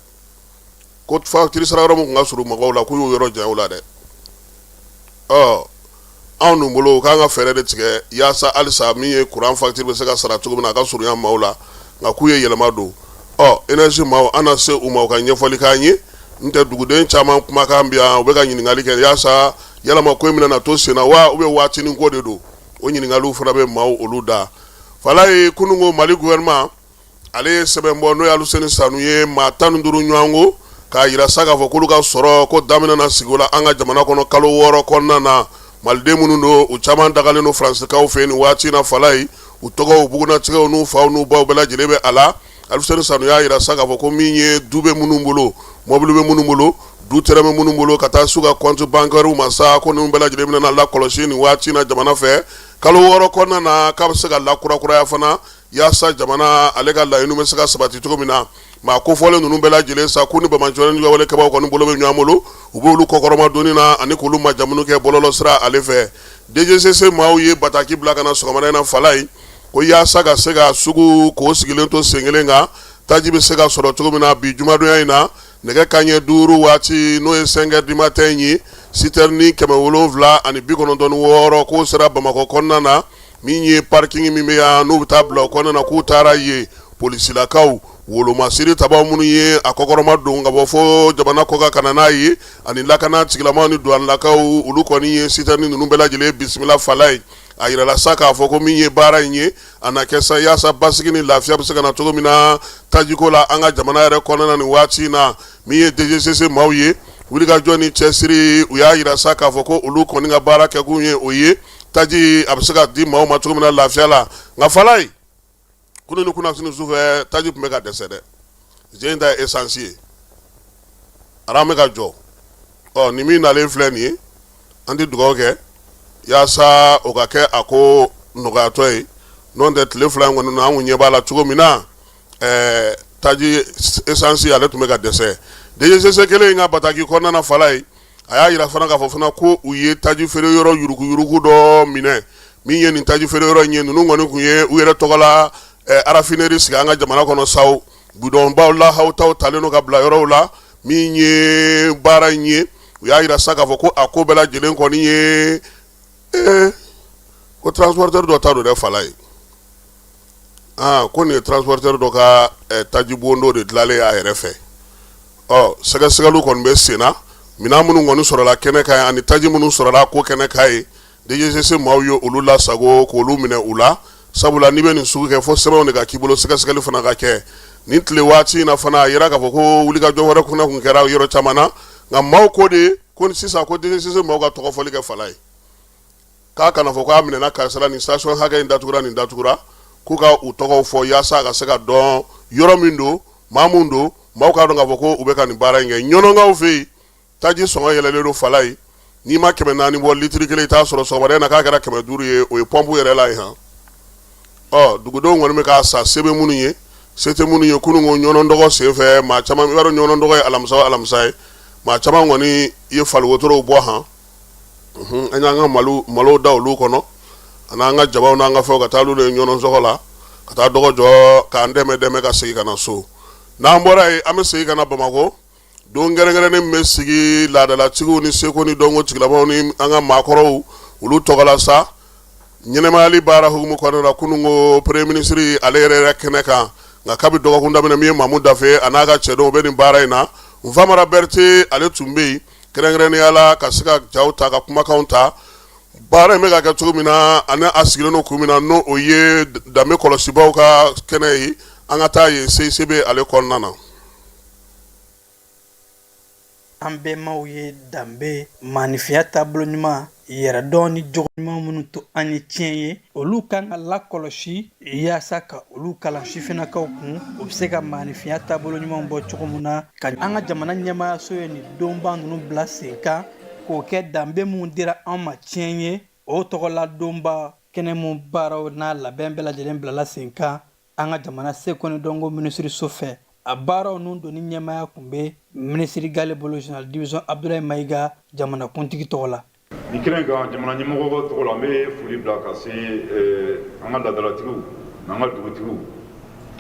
ko facture sara yɔrɔ min tun ka surun mɔgɔw la k'u y'o yɔrɔ janya u la dɛ ɔ anw dun bolo k'an ka fɛɛrɛ de tigɛ yaasa halisa min ye kuran facture bɛ se ka sara cogo min na a ka surunya maaw la nka k'u ye yɛlɛma don ɔ énergie maaw an na se u ma u ka ɲɛfɔli k'an ye n tɛ duguden caman kumakan bi yan u bɛ ka ɲininkali kɛ yaasa yalama ko in bɛna na to senna wa ou bien waatinin ko de don o ɲininkaliw fana bɛ maaw olu da Falaye kununko Mali gouvernement ale ye sɛbɛn bɔ n'o ye Aluseni Sanu ye maa 15 ɲɔgɔn ko k'a yira sa k'a fɔ k'olu ka sɔrɔ ko daminɛ na sigi la an ka jamana kɔnɔ kalo 6 kɔnɔna na maliden minnu don u caman dagalen don Faransikaw fɛ nin waati na Falaye u tɔgɔw bugunnatigɛw n'u faw n'u baw bɛɛ lajɛlen bɛ a la Aluseni Sanu y'a yira sa k'a fɔ ko min ye du bɛ minnu bolo mɔbili bɛ minnu bolo du terrain bɛ minnu bolo ka taa s'u ka compte bancaire ma sa ko ninnu bɛɛ lajɛlen bɛna lakɔlɔsi nin waati na jamana fɛ kalo 6 kɔnɔna na k'a bɛ se ka lakurakuraya fana yaasa jamana ale ka laɲini bɛ se ka sabati cogo min na maa kofɔlen ninnu bɛɛ lajɛlen sa ko ni banbaanciwale kɛbaaw kɔni bolo bɛ ɲɔgɔn bolo u b'olu kɔkɔrɔma donni na ani k'olu majamuni kɛ bɔlɔlɔ sira ale fɛ DGCC maaw ye bataki bila ka na sɔgɔmada in na Falaye ko yaasa ka se ka sugu k'o sigilen to sen kelen kan taji bɛ se ka sɔrɔ cogo min na bi jumadonya in na nɛgɛ kanɲɛ 5 waati n'o ye 5 heures du matin ye citerne 796 k'o sera Bamakɔ kɔnɔna na min ye parking min bɛ yan n'u bɛ taa bila o kɔnɔna na k'u taara yen polisilakaw wolomasiri tabaw minnu ye a kɔkɔrɔma don ka bɔ fo jamana kɔkan ka na n'a ye ani lakana tigilamaw ni duwanilakaw olu kɔni ye citerne ninnu bɛɛ lajɛlen bisimila Falaye a yirala sa k'a fɔ ko min ye baara in ye a na kɛ sa yaasa basigi ni lafiya bɛ se ka na cogo min na tajiko la an ka jamana yɛrɛ kɔnɔna na nin waati in na min ye DGCC maaw ye wulikajɔ ni cɛsiri u y'a yira sa k'a fɔ ko olu kɔni ka baara kɛkun ye o ye taji a bɛ se ka di maaw ma cogo min na lafiya la nka Falaye kunun ni kunasini sufɛ taji tun bɛ ka dɛsɛ dɛ zen in ta ye essence ye rang bɛ ka jɔ ɔ nin min nalen filɛ nin ye an tɛ dugawu kɛ yaasa o ka kɛ a ko nɔgɔyatɔ ye n'o tɛ tile 2 in kɔni na an kun ɲɛ b'a la cogo min na ɛɛ taji essence ale tun bɛ ka dɛsɛ DGCC kelen in ka bataki kɔnɔna na Falaye a y'a yira fana k'a fɔ fana ko u ye taji feere yɔrɔ yuruguyurugu dɔ minɛ min ye nin taji feere yɔrɔ in ye ninnu kɔni tun ye u yɛrɛ tɔgɔ la raffinerie sigi an ka jamana kɔnɔ saw bidɔnbaw la hawutaw talen don ka bila yɔrɔw la min ye baara in ye u y'a yira sa k'a fɔ ko a ko bɛɛ lajɛlen kɔni ye ko transporteur dɔ ta don dɛ Falaye aa ko nin ye transporteur dɔ ka tajibon dɔ de dilanlen y'a yɛrɛ fɛ ɔ sɛgɛsɛgɛliw kɔni bɛ sen na minɛn minnu kɔni sɔrɔla kɛnɛ kan yen ani taji minnu sɔrɔla ko kɛnɛ kan yen DGCC maaw ye olu lasago k'olu minɛ u la sabula n'i bɛ nin sugu kɛ fo sɛbɛnw de ka k'i bolo sɛgɛsɛgɛli fana ka kɛ nin tile waati in na fana a yira k'a fɔ ko wulikajɔ wɛrɛ fana tun kɛra yɔrɔ caman na nka maaw ko de ko sisan ko DGCC maaw ka tɔgɔfɔli kɛ Falaye k'a kana fɔ k'a minɛna karisa la nin station hakɛ in datugura nin datugura k'u ka u tɔgɔw fɔ yaasa a ka se ka dɔn yɔrɔ min don maa min don maaw k'a dɔn k'a fɔ ko u bɛ ka nin baara in kɛ ɲɔnɔnkaw fɛ yen taji sɔngɔ yɛlɛlen don Falaye n'i ma 400 bɔ litiri kelen i t'a sɔrɔ sɔgɔmada in na k'a kɛra 500 ye o ye pɔnpu yɛrɛ la ye han ɔ dugudenw kɔni bɛ k'a san se bɛ minnu ye se tɛ minnu ye kunun ko ɲɔnɔn dɔgɔ senfɛ maa caman i b'a dɔn ɲɔnɔn dɔgɔ ye alamisa o alamisa ye Maa caman kɔni ye faliwotorow bɔ han, an y'an ka malo da olu kɔnɔ ani an ka jabaw n'an ka fɛnw ka taa olu ye ɲɔnɔ sɔgɔ la ka taa dɔgɔ jɔ k'an dɛmɛ dɛmɛ ka segin ka na so. N'an bɔra yen, an bɛ segin ka na Bamakɔ. Don kɛrɛnkɛrɛnnen min bɛ sigi laadalatigiw ni seko ni dɔnko tigilamaw ni an ka maakɔrɔw olu tɔgɔ la sa, ɲɛnɛmayali baara hukumu kɔnɔna la, kunun ko premier ministre ale yɛrɛ yɛrɛ kɛnɛ kan. Nka kabi dɔgɔkun daminɛ, min ye Mamu Dafe a n'a ka cɛdenw bɛ nin baara in na, Nfamara Berete ale tun bɛ yen kɛrɛnkɛrɛnnenya la ka se ka jaw ta ka kumakanw ta baara in bɛ ka kɛ cogo min na ani a sigilen don kun min na, n'o o ye danbe kɔlɔsibaw ka kɛnɛ ye. An ka taa yen CICB ale kɔnɔna na. An bɛnbaw ye danbe, maanifinya taabolo ɲuman, yɛrɛdɔn ni jogo ɲuman minnu to an ye tiɲɛ ye, olu kan ka lakɔlɔsi yaasa ka olu kalan sifinnakaw kun, u bɛ se ka maanifinya taabolo ɲuman bɔ cogo min na. Ka an ka jamana ɲɛmaayaso ye nin donba ninnu bila sen kan k'o kɛ danbe minnu dira an ma tiɲɛ ye, o tɔgɔla donba kɛnɛ min baaraw n'a labɛn bɛɛ lajɛlen bilala sen kan an ka jamana seko ni dɔnko minisiriso fɛ. A baaraw ninnu donni ɲɛmaaya tun bɛ minisiri Gale bolo, général division Abdoulaye Mayiga, jamanakuntigi tɔgɔ la. Nin kɛnɛ kan, jamana ɲɛmɔgɔ tɔgɔ la, an bɛ foli bila ka se an ka laadalatigiw n'an ka dugutigiw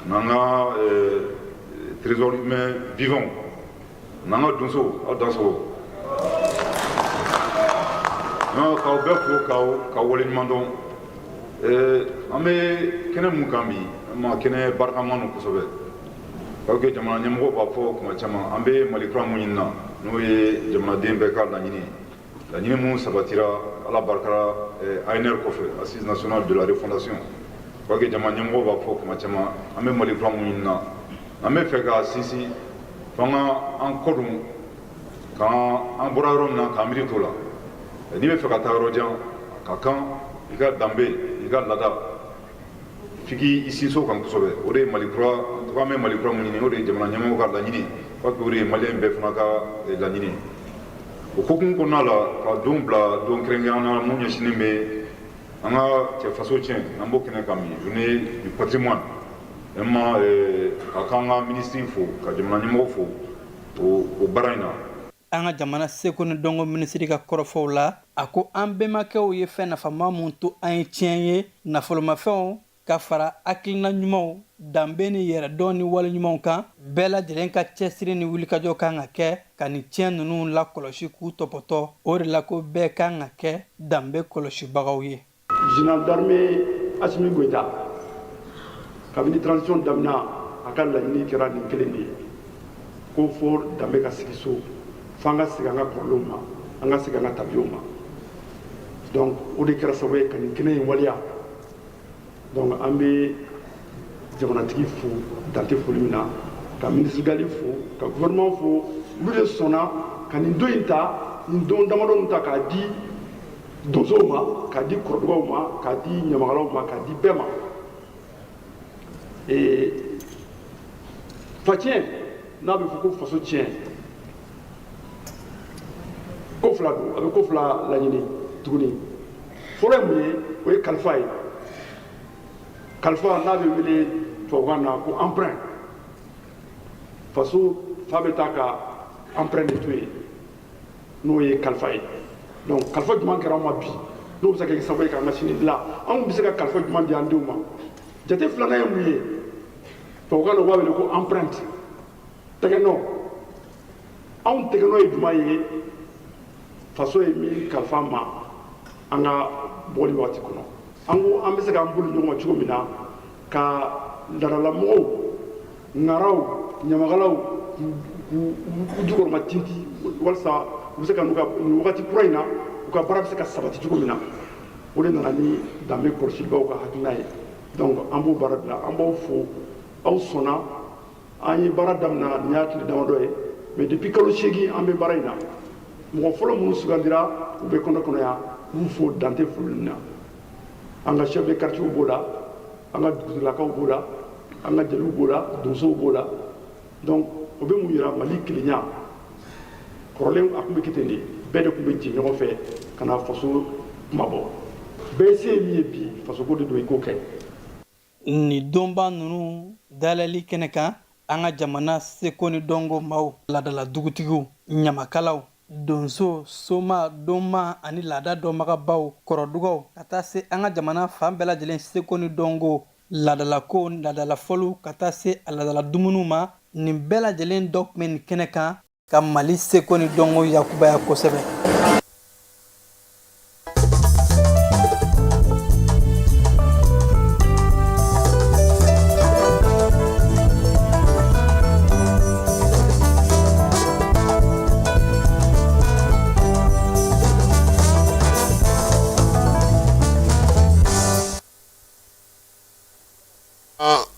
n'an ka trésor humain vivant n'an ka donsow, aw dansogo, k'aw bɛɛ fo k'aw waleɲuman dɔn. An bɛ kɛnɛ mun kan bi, ma kɛnɛ barikama don kosɛbɛ, parce que jamana ɲɛmɔgɔ b'a fɔ kuma caman, an bɛ Mali kura mun ɲini na, n'o ye jamanaden bɛɛ ka laɲini ye, laɲini mun sabatira Ala barika la ANR kɔfɛ, Assise nationale de la refondation, parce que jamana ɲɛmɔgɔ b'a fɔ kuma caman, an bɛ Mali kura mun ɲini na, an bɛ fɛ k'a sinsin fo an ka an kɔ don k'an bɔra yɔrɔ min na, k'an miiri t'o la. N'i bɛ fɛ ka taa yɔrɔ jan, ka kan i ka danbe, i ka laada, f'i k'i sinsin o kan kosɛbɛ. O de ye Mali kura, en tout cas an bɛ Mali kura mun ɲini, o de ye jamana ɲɛmɔgɔw ka laɲini, parce que o de ye maliyɛn bɛɛ fana ka laɲini. O hukumu kɔnɔna la, ka don bila don kɛrɛnkɛrɛnnenya na mun ɲɛsinnen bɛ an ka cɛ faso tiɲɛ, an b'o kɛnɛ kan bi, journée du patrimoine, vraiment ka k'an ka minisiri fo, ka jamana ɲɛmɔgɔ fo o baara in na. An ka jamana seko ni dɔnko minisiri ka kɔrɔfɔw la, a ko an bɛnbakɛw ye fɛn nafama mun to an ye tiɲɛ ye, nafolomafɛnw ka fara hakilina ɲumanw, danbe ni yɛrɛdɔn ni wale ɲumanw kan. Bɛɛ lajɛlen ka cɛsiri ni wulikajɔ kan ka kɛ ka nin tiɲɛ ninnu lakɔlɔsi k'u tɔpɔtɔ. O de la ko bɛɛ kan ka kɛ danbe kɔlɔsibagaw ye. Général d'armée Assimi Goïta, kabini transition daminɛ, a ka laɲini kɛra nin kelen de ye, ko fo danbe ka sigi so, fo an ka segin an ka kɔrɔlenw ma, an ka segin an ka tabiyaw ma. Donc o de kɛra sababu ye ka nin kɛnɛ in waleya. Donc an bɛ jamanatigi fo dan tɛ foli min na, ka ministre Gali fo, ka gouvernement fo, olu de sɔnna ka nin don in ta, nin don damadɔ ta k'a di donsow ma, k'a di kɔrɔdugaw ma, k'a di ɲamakalaw ma, k'a di bɛɛ ma. Ee, facɛn n'a bɛ fɔ ko faso tiɲɛ, ko fila don, a bɛ ko fila laɲini tuguni. Fɔlɔ ye mun ye? O ye kalifa ye. Kalifa n'a bɛ wele tubabukan na ko emprunt. Faso fa bɛ taa ka emprunt de to yen, n'o ye kalifa ye. Donc kalifa jumɛn kɛra an ma bi n'o bɛ se ka kɛ sababu ye k'an ka sini dilan? Anw bɛ se ka kalifa jumɛn di an denw ma? Jate filanan ye mun ye? Tubabukan na u b'a wele ko empreinte, tɛgɛnɔ. Anw tɛgɛnɔ ye jumɛn ye faso ye min kalifa ma an ka bɔli waati kɔnɔ? An ko an bɛ se k'an bolo ɲɔgɔn ma cogo min na ka laadalamɔgɔw, ŋaraw, ɲamakalaw k'u jukɔrɔma tinti, walasa u bɛ se ka n'u ka nin wagati kura in na, u ka baara bɛ se ka sabati cogo min na. O de nana ni danbe kɔlɔsibagaw ka hakilina ye. Donc an b'o baara bila. An b'aw fo, aw sɔnna. An ye baara daminɛ nin y'a tile damadɔ ye, mais depuis kalo 8 an bɛ baara in na. Mɔgɔ fɔlɔ minnu sugandira, u bɛ kɔnɔ kɔnɔ yan, k'u fo dan tɛ foli min na. An ka chef de quartier b'o la, an ka dugutigilakaw b'o la, an ka jeliw b'o la, donsow b'o la. Donc o bɛ mun yira? Mali kelenya kɔrɔlen, a tun bɛ kɛ ten de, bɛɛ de tun bɛ jɛ ɲɔgɔn fɛ ka na faso kuma bɔ. Bɛɛ se ye min ye bi, fasoko de don, i k'o kɛ. Nin donba ninnu dayɛlɛli kɛnɛ kan, an ka jamana seko ni dɔnko maaw, laadala dugutigiw Ɲamakalaw, donso, soma, donma ani laada dɔnbagabaw, kɔrɔdugaw, ka taa se an ka jamana fan bɛɛ lajɛlen seko ni dɔnko, laadalako, laadalafɔliw, ka taa se a laadala dumuniw ma, nin bɛɛ lajɛlen dɔ tun bɛ nin kɛnɛ kan ka Mali seko ni dɔnko yakubaya kosɛbɛ.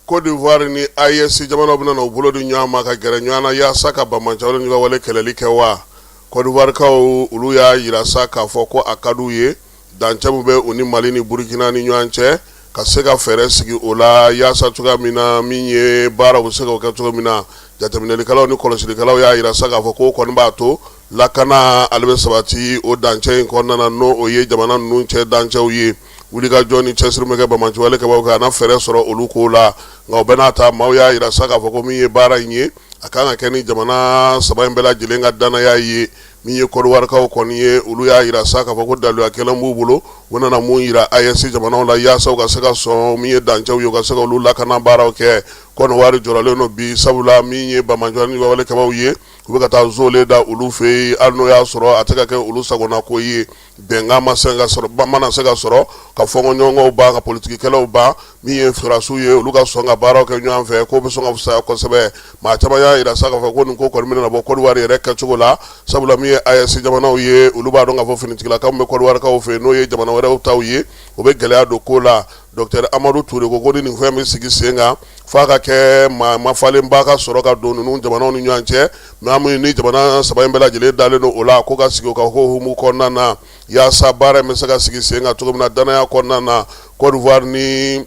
Côte d'Ivoire ni AES jamanaw bɛna na u bolo di ɲɔgɔn ma ka gɛrɛ ɲɔgɔn na yaasa ka banbaanciwale ni wale kɛlɛli kɛ wa? Côte d'Ivoirekaw olu y'a jira sa k'a fɔ ko a ka d'u ye dancɛ min bɛ u ni Mali ni Burukina ni ɲɔgɔn cɛ ka se ka fɛɛrɛ sigi o la yaasa cogoya min na min ye baara u bɛ se k'o kɛ cogo min na. Jateminɛlikɛlaw ni kɔlɔsilikɛlaw y'a jira sa k'a fɔ k'o kɔni b'a to lakana ale bɛ sabati o dancɛ in kɔnɔna na, n'o o ye jamana ninnu cɛ dancɛw ye. Wulikajɔ ni cɛsiri min kɛ banbaanciwale kɛbaaw kan, a na fɛɛrɛ sɔrɔ olu ko la. Nka o bɛɛ n'a ta, maaw y'a jira sa k'a fɔ ko min ye baara in ye, a kan ka kɛ ni jamana saba in bɛɛ lajɛlen ka dannaya ye. Min ye Kɔdiwarikaw kɔni ye, olu y'a jira sa k'a fɔ ko daluya kelen b'u bolo, u nana mun jira AES jamanaw la yaasa u ka se ka sɔn min ye dancɛw ye, u ka se ka olu lakana baaraw kɛ. Kɔdiwari jɔrɔlen don bi, sabula min ye banbaanciwale ni wale kɛbaaw ye, u bɛ ka taa zole da olu fɛ yen, hali n'o y'a sɔrɔ a tɛ ka kɛ olu sagona ko ye. Bɛnkan ma se ka sɔrɔ, mana se ka sɔrɔ ka fɔnkɔɲɔgɔnkɔw ban, ka politikikɛlɛw ban, min ye sɔrɔdasiw ye, olu ka sɔn ka baaraw kɛ ɲɔgɔn fɛ, k'o bɛ sɔn ka fisaya kosɛbɛ. Maa caman y'a jira sa k'a fɔ ko nin ko kɔni bɛna bɔ Kɔdiwari yɛrɛ kɛcogo la, sabula min ye AES jamanaw ye, olu b'a dɔn k'a fɔ finitigilakaw min bɛ Kɔdiwarikaw fɛ yen, n'o ye jamana wɛrɛw taw ye, o bɛ gɛlɛya don ko la. Docteur Amadu Ture ko ni nin fɛn bɛ sigi sen kan, f'a ka kɛ maa mafalenba ka sɔrɔ ka don ninnu jamanaw ni ɲɔgɔn cɛ, maa min ni jamana saba in bɛɛ lajɛlen dalen don o la, ko ka sigi o ka ko hukumu kɔnɔna na, yaasa baara in bɛ se ka sigi sen kan cogo min na dannaya kɔnɔna na. Côte d'Ivoire ni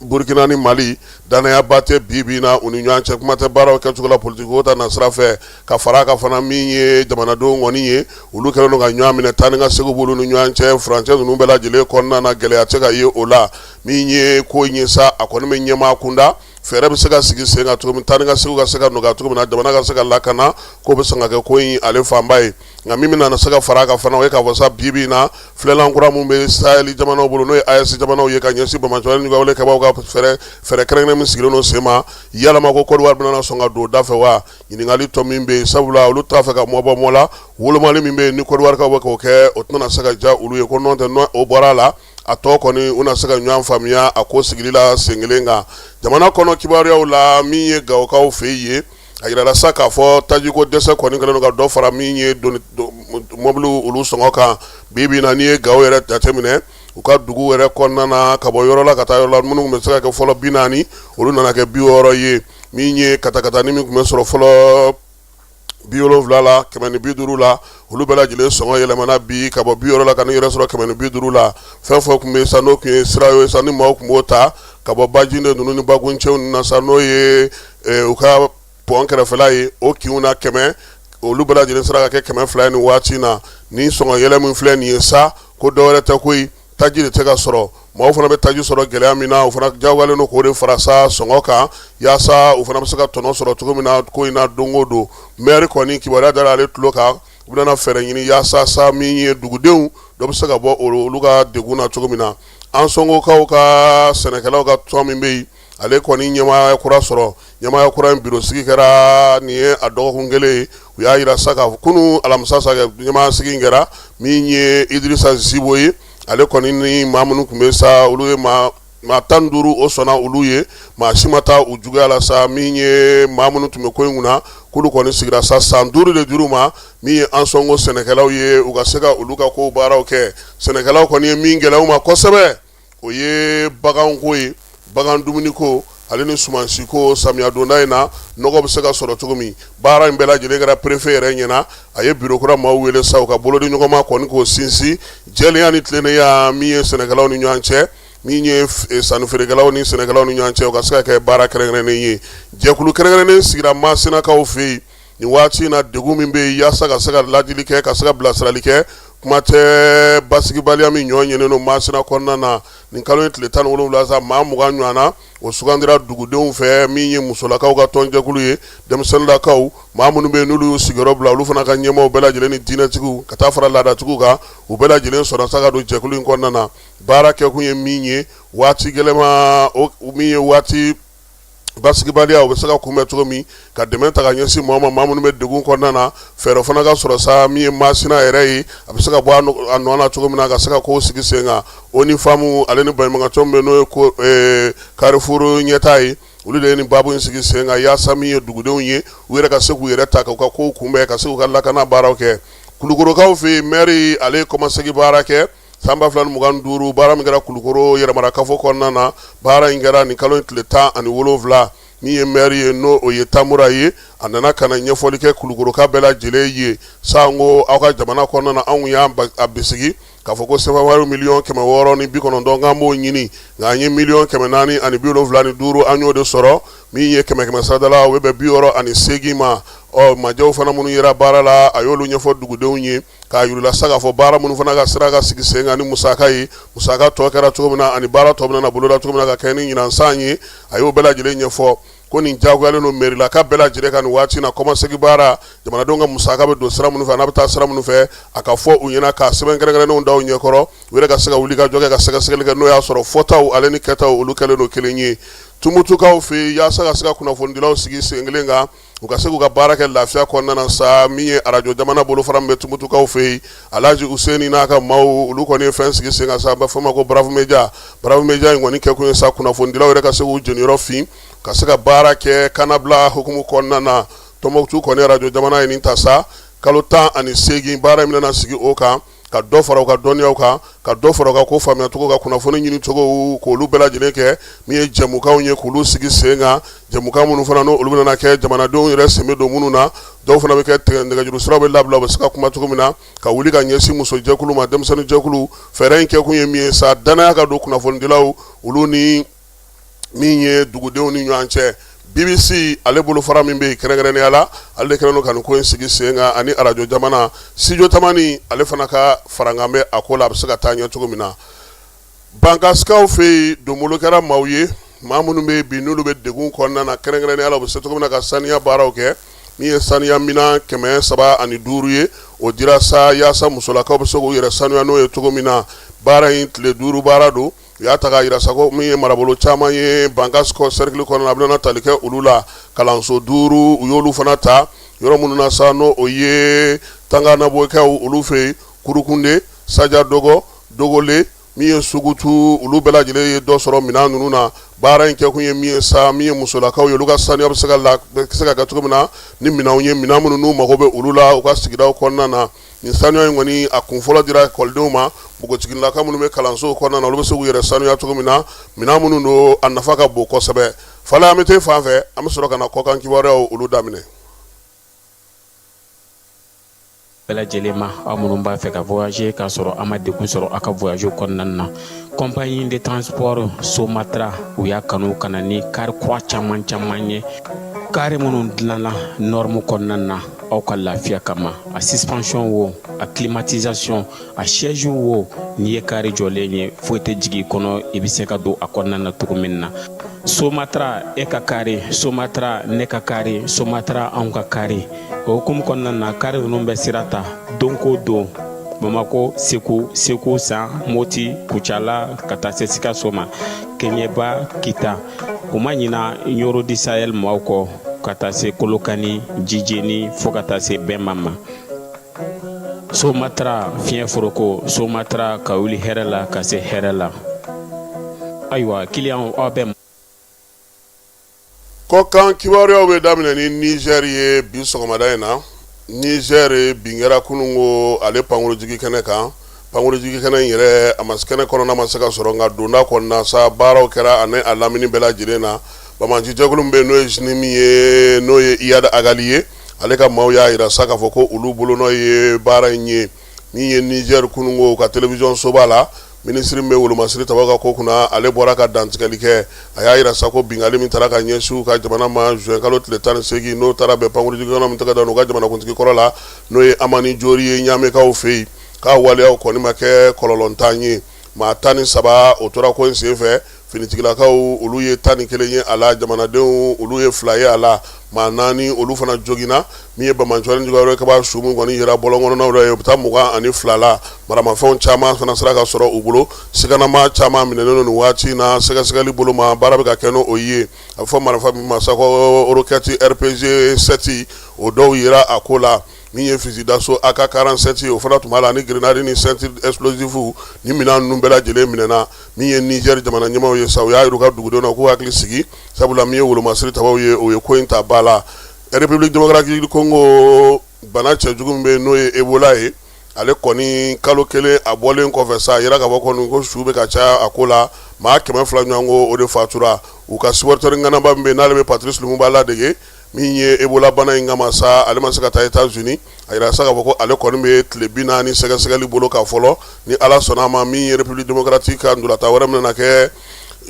Burkina ni Mali, dannayaba tɛ bi bi na u ni ɲɔgɔn cɛ, kuma tɛ baaraw kɛcogo la politiki ko ta nasira fɛ, ka fara a kan fana min ye jamanadenw kɔni ye, olu kɛlen don ka ɲɔgɔn minɛ, taa ni ka segin b'olu ni ɲɔgɔn cɛ furancɛ ninnu bɛɛ lajɛlen kɔnɔna na, gɛlɛya tɛ ka ye o la. Min ye ko in ye sa, a kɔni bɛ ɲɛmaa kunda, fɛɛrɛ bɛ se ka sigi sen kan cogo min, taa ni ka segin ka se ka nɔgɔya cogo min na, jamana ka se ka lakana, k'o bɛ sɔn ka kɛ ko in ale fanba ye. Nka min bɛna se ka fara a kan fana, o ye k'a fɔ sa bi bi in na, filɛlan kura min bɛ Sahel jamanaw bolo, n'o ye AES jamanaw ye, ka ɲɛsin banbaanciwale ni wale kɛbaaw ka fɛɛrɛ kɛrɛnkɛrɛnnen min sigilen don sen ma, yalama ko Côte d'Ivoire bɛna sɔn ka don o da fɛ wa? Ɲininkali tɔ min bɛ yen, sabula olu t'a fɛ ka mɔ bɔ mɔ la, wolomali min bɛ yen ni Côte d'Ivoirekaw bɛ k'o kɛ, o tɛna se ka diya olu ye, ko n'o tɛ o bɔra a la, a tɔ kɔni u na se ka ɲɔgɔn faamuya a ko sigili la sen kelen kan. Jamana kɔnɔ kibaruyaw la, min ye Gawokaw fɛ yen, a yirala sa k'a fɔ tajiko dɛsɛ kɔni kɛlen don ka dɔ fara min ye mɔbiliw olu sɔngɔ kan. Bi bi in na, n'i ye Gawo yɛrɛ jateminɛ, u ka dugu yɛrɛ kɔnɔna na, ka bɔ yɔrɔ la ka taa yɔrɔ la, minnu tun bɛ se ka kɛ fɔlɔ 40, olu nana kɛ 60 ye. Min ye katakatani min tun bɛ sɔrɔ fɔlɔ 70 la, 150 la, olu bɛɛ lajɛlen sɔngɔ yɛlɛmana bi ka bɔ 60 la ka n'i yɛrɛ sɔrɔ 150 la. Fɛn fɛn tun bɛ sa, n'o tun ye sira ye sa, ni maaw tun b'o ta ka bɔ Bajinde ninnu ni Baguncɛw ninnu na sa, n'o ye u ka pɔn kɛrɛfɛla ye, o kinw na 100, olu bɛɛ lajɛlen sera ka kɛ 200 ye nin waati in na. Ni sɔngɔ yɛlɛ min filɛ nin ye sa, ko dɔwɛrɛ tɛ koyi, taji de tɛ ka sɔrɔ. Maaw fana bɛ taji sɔrɔ gɛlɛya min na, u fana diyagoyalen don k'o de fara sa sɔngɔ kan, yaasa u fana bɛ se ka tɔnɔ sɔrɔ cogo min na ko in na don o don. Maire kɔni, kibaruya dara ale tulo kan, u bɛna fɛɛrɛ ɲini yaasa sa min ye dugudenw dɔ bɛ se ka bɔ olu ka degun na cogo min na. Ansongokaw ka sɛnɛkɛlaw ka tɔn min bɛ yen, ale kɔni ɲɛmaaya kura sɔrɔ. Ɲɛmaaya kura in biro sigi kɛra nin ye a dɔgɔkun kelen ye. U y'a jira sa k'a fɔ kunun alamisa sa ɲɛmaaya sigi kɛra, min ye Idirisa Zibo ye, ale kɔni ni maa minnu tun bɛ sa, olu ye maa 15, o sɔnna olu ye, maa si ma taa u juguya la sa. Min ye maa minnu tun bɛ ko in kunna, k'olu kɔni sigira sa, san 5 de dir'u ma. Min ye Ansongo sɛnɛkɛlaw ye, u ka se ka olu ka ko baaraw kɛ. Sɛnɛkɛlaw kɔni ye min gɛlɛya u ma kosɛbɛ, o ye baganko ye, bagan dumuniko ale ni sumansiko. Samiya donda in na, nɔgɔ bɛ se ka sɔrɔ cogo min, baara in bɛɛ lajɛlen kɛra préfet yɛrɛ ɲɛna. A ye biro kura maaw wele sa, u ka bolodi ɲɔgɔnma kɔni k'o sinsin jɛlenya ni tilennenya min ye sɛnɛkɛlaw ni ɲɔgɔn cɛ, min ye sannifeerekɛlaw ni sɛnɛkɛlaw ni ɲɔgɔn cɛ, o ka se ka kɛ baara kɛrɛnkɛrɛnnen ye. Jɛkulu kɛrɛnkɛrɛnnen sigira Masinakaw fɛ yen nin waati in na, degun min bɛ yen, yaasa ka se ka ladili kɛ, ka se ka bilasirali kɛ. Kuma tɛ basigibaliya min ɲɔ ɲɛnen don Masina kɔnɔna na nin kalo in tile 17 sa, maa 20 ɲɔgɔn na o sugandira dugudenw fɛ, min ye musolakaw ka tɔnjɛkulu ye, denmisɛnninlakaw, maa minnu bɛ yen n'olu y'u sigiyɔrɔ bila, olu fana ka ɲɛmaaw bɛɛ lajɛlen ni diinɛtigiw ka taa fara laadatigiw kan, u bɛɛ lajɛlen sɔnna sa ka don jɛkulu in kɔnɔna na. Baara kɛkun ye min ye, waati gɛlɛma min ye waati basigibaliya o bɛ se ka kunbɛn cogo min, ka dɛmɛ ta ka ɲɛsin maa ma, maa minnu bɛ degun kɔnɔna na, fɛɛrɛ fana ka sɔrɔ sa min ye Masina yɛrɛ ye, a bɛ se ka bɔ a nɔ na cogo min na ka se ka kow sigi sen kan. ONU Femmes ale ni baɲumankɛtɔn min bɛ n'o ye Carrefour ɲɛtaa ye, olu de ye nin baabu in sigi sen kan yaasa min ye dugudenw ye, u yɛrɛ ka se k'u yɛrɛ ta k'u ka kow kunbɛn, ka se k'u ka lakana baaraw kɛ. Kulukorokaw fɛ yen, mɛri ale ye kɔmasegin baara kɛ san 2025, baara min kɛra Kulukoro yɛrɛmarakafo kɔnɔna na. Baara in kɛra nin kalo in tile 17. Min ye mɛri ye, n'o o ye Tamura ye, a nana ka na ɲɛfɔli kɛ Kulukoroka bɛɛ lajɛlen ye sanko aw ka jamana kɔnɔna na. Anw y'a bisigi k'a fɔ ko sefa wari miliyɔn 690 k'an b'o ɲini, nka an ye miliyɔn 475, an y'o de sɔrɔ, min ye kɛmɛ kɛmɛ sarada la, o bɛ bɛn 68 ma. Ɔ majɛw fana minnu yera baara la, a y'olu ɲɛfɔ dugudenw ye k'a yir'u la sa k'a fɔ baara minnu fana ka sira ka sigi sen kan ni musaka ye, musaka tɔ kɛra cogo min na ani baara tɔ bɛna boloda cogo min na ka kɛ ni ɲinan san ye, a y'o bɛɛ lajɛlen ɲɛfɔ. Ko nin jagoyalen don mɛrilaka bɛɛ lajɛlen kan nin waati na, kɔmasegin baara, jamanadenw ka musaka bɛ don sira minnu fɛ, n'a bɛ taa sira minnu fɛ, a ka fɔ u ɲɛna k'a sɛbɛn kɛrɛnkɛrɛnnenw da u ɲɛkɔrɔ, u yɛrɛ ka se ka wuli ka jɔ kɛ, ka sɛgɛsɛgɛli kɛ n'o y'a sɔrɔ fɔtaw ale ni kɛtaw olu kɛlen don kelen ye. Tumutukaw fɛ yen, yaasa ka se ka kunnafonidilaw sigi sen kelen kan, u ka se k'u ka baara kɛ lafiya kɔnɔna na sa, min ye arajo jamana bolofara min bɛ Tumutukaw fɛ yen, Alhaji Useni n'a ka maaw, olu kɔni ye fɛn sigi sen kan sa, a bɛ fɔ o ma ko Brave Media. Brave Media in kɔni kɛkun ye sa kunnafonidilaw yɛrɛ ka se k'u jeniyɔrɔ fin, ka se ka baara kɛ kannabila hukumu kɔnɔna na. Tɔnbɔkutu kɔni arajo jamana ye nin ta sa kalo 18, baara in bɛna sigi o kan ka dɔ fara u ka dɔnniyaw kan, ka dɔ fara u ka ko faamuyacogo ka kunnafoni ɲini cogo, k'olu bɛɛ lajɛlen kɛ min ye jɛmukanw ye, k'olu sigi sen kan, jɛmukan minnu fana n'olu bɛna kɛ jamanadenw yɛrɛ sen bɛ don minnu na. Dɔw fana bɛ kɛ nɛgɛjuru siraw bɛ labila, u bɛ se ka kuma cogo min na, ka wuli ka ɲɛsin musojɛkulu ma, denmisɛnninjɛkulu. Fɛɛrɛ in kɛkun ye min ye sa, dannaya ka don kunnafonidilaw olu ni min ye dugudenw ni ɲɔgɔn cɛ. BBC ale bolofara min bɛ yen kɛrɛnkɛrɛnnenya la, ale de kɛlen don ka nin ko in sigi sen kan, ani arajo jamana Studio Tamani, ale fana ka farankan bɛ a ko la, a bɛ se ka taa ɲɛ cogo min na. Bankasikaw fɛ yen, donbolo kɛra maaw ye, maa minnu bɛ yen bi n'olu bɛ degun kɔnɔna na, kɛrɛnkɛrɛnnenya la u bɛ se cogo min na ka saniya baaraw kɛ. Min ye saniya minɛn 305 ye, o dira sa yaasa musolakaw bɛ se k'u yɛrɛ sanuya n'o ye cogo min na. Baara in tile 5 baara don. U y'a ta k'a jira sa ko min ye marabolo caman ye Bankas cercle kɔnɔna, a bɛna tali kɛ olu la. Kalanso 5, u y'olu fana ta yɔrɔ minnu na sa, n'o o ye Tanganabokɛw olu fɛ yen, Kurukunde, Saja Dɔgɔ, Dogole, min ye Sugutu, olu bɛɛ lajɛlen ye dɔ sɔrɔ minɛn ninnu na. Baara in kɛkun ye min ye sa, min ye musolakaw ye, olu ka saniya bɛ se ka kɛ cogo min na ni minɛnw ye, minɛn minnu n'u mago bɛ olu la u ka sigidaw kɔnɔna na. Nin sanuya in kɔni, a kun fɔlɔ dira ekɔlidenw ma, npogotigilaka minnu bɛ kalanso kɔnɔna na, olu bɛ se k'u yɛrɛ sanuya cogo min na. Minɛn minnu don, a nafa ka bon kosɛbɛ. Fala, an bɛ taa fan fɛ, an bɛ sɔrɔ ka na kɔkan kibaruyaw olu daminɛ. Bɛɛ lajɛlen ma, aw minnu b'a fɛ ka voyager k'a sɔrɔ a ma degun sɔrɔ aw ka voyage kɔnɔna na, compagnie de transport Somatra, u y'a kanu ka na ni kari kura caman caman ye, kari minnu dilanna norme kɔnɔna na aw ka lafiya kama. A suspension wo, a climatisation, a siège wo, n'i ye kari jɔlen ye, foyi tɛ jigin i kɔnɔ, i bɛ se ka don a kɔnɔna na cogo min na. Somatra, e ka kari Somatra, ne ka kari Somatra, anw ka kari. O hukumu kɔnɔna na, kari ninnu bɛ sira ta don ko don Bamako, Segu, Segu San, Moti, Kucala, ka taa se Sikaso ma, Kɛɲɛba, Kita. U ma ɲina Ɲɔrɔ du Sahel maaw kɔ, ka taa se Kolokani, Jijeni, fo ka taa se Bɛnba ma. Somatra fiɲɛ foroko, Somatra ka wuli hɛrɛ la ka se hɛrɛ la. Ayiwa kiliyanw, aw bɛ Kɔkan kibaruyaw bɛ daminɛ ni Niger ye bi sɔgɔmada in na. Niger, bin kɛra kununko ale pankurujigi kɛnɛ kan. Pankurujigi kɛnɛ in yɛrɛ, a ma kɛnɛ kɔnɔna ma se ka sɔrɔ, nka donda kɔnɔna sa, baaraw kɛra ani a lamini bɛɛ lajɛlen na. Banbaanci jɛkulu min bɛ yen, n'o ye JNIM ye, n'o ye Iyad Ag Ghali ye, ale ka maaw y'a jira sa k'a fɔ ko olu bolonɔ ye baara in ye. Min ye Niger kununko ka télévision soba la, minisiri min bɛ wolomasiri tabaw ka ko kunna, ale bɔra ka dantigɛli kɛ. A y'a jira sa ko binkanni min taara ka ɲɛsin u ka jamana ma juin kalo tile 18, n'o taara bɛn pankurujigi kɛnɛ min tɛgɛ da u ka jamanakuntigi kɔrɔ la, n'o ye Hamani Diori ye Ɲamekaw fɛ yen. k'a waleyaw kɔni ma kɛ kɔlɔlɔntan ye. Maa 13 o tora ko in senfɛ. Finitigilakaw olu ye 11 ye a la, jamanadenw olu ye 2 ye a la, maa 4 olu fana joginna. Min ye banbaanciwale juguya wɛrɛ kɛbaa su min kɔni yera bɔlɔn kɔnɔnaw la ye, o bɛ taa 22 la. Maramafɛnw caman fana sera ka sɔrɔ u bolo, siganamaa caman minɛnen don nin waati in na. Sɛgɛsɛgɛli bolo ma, baara bɛ ka kɛ n'o ye. A bɛ fɔ marifa min ma sa ko roquette RPG 7, o dɔw yera a ko la. Min ye fusil d'assaut AK 47, o fana tun b'a la, ni grenade ni ceinture explosive. Ni minɛn ninnu bɛɛ lajɛlen minɛna. Min ye Niger jamana ɲɛmaaw ye sa, u y'a jira u ka dugudenw na k'u hakili sigi, sabula min ye wolomasiri tabaw ye, o ye ko in ta ba la. République démocratique du Congo, bana cɛjugu min bɛ yen n'o ye Ebola ye, ale kɔni kalo kelen a bɔlen kɔfɛ sa, a yira k'a fɔ kɔni ko su bɛ ka caya a ko la. Maa 200 ɲɔgɔn ko o de fatura. U ka supporter ŋanaba min bɛ yen n'ale bɛ Patrice Lumumba ladege, min ye Ebola bana in kama sa, ale ma se ka taa États-Unis. A yira sa k'a fɔ ko ale kɔni bɛ tile 40 sɛgɛsɛgɛli bolo kan fɔlɔ. Ni Ala sɔnna a ma, min ye République démocratique ka ntolatan wɛrɛ min na kɛ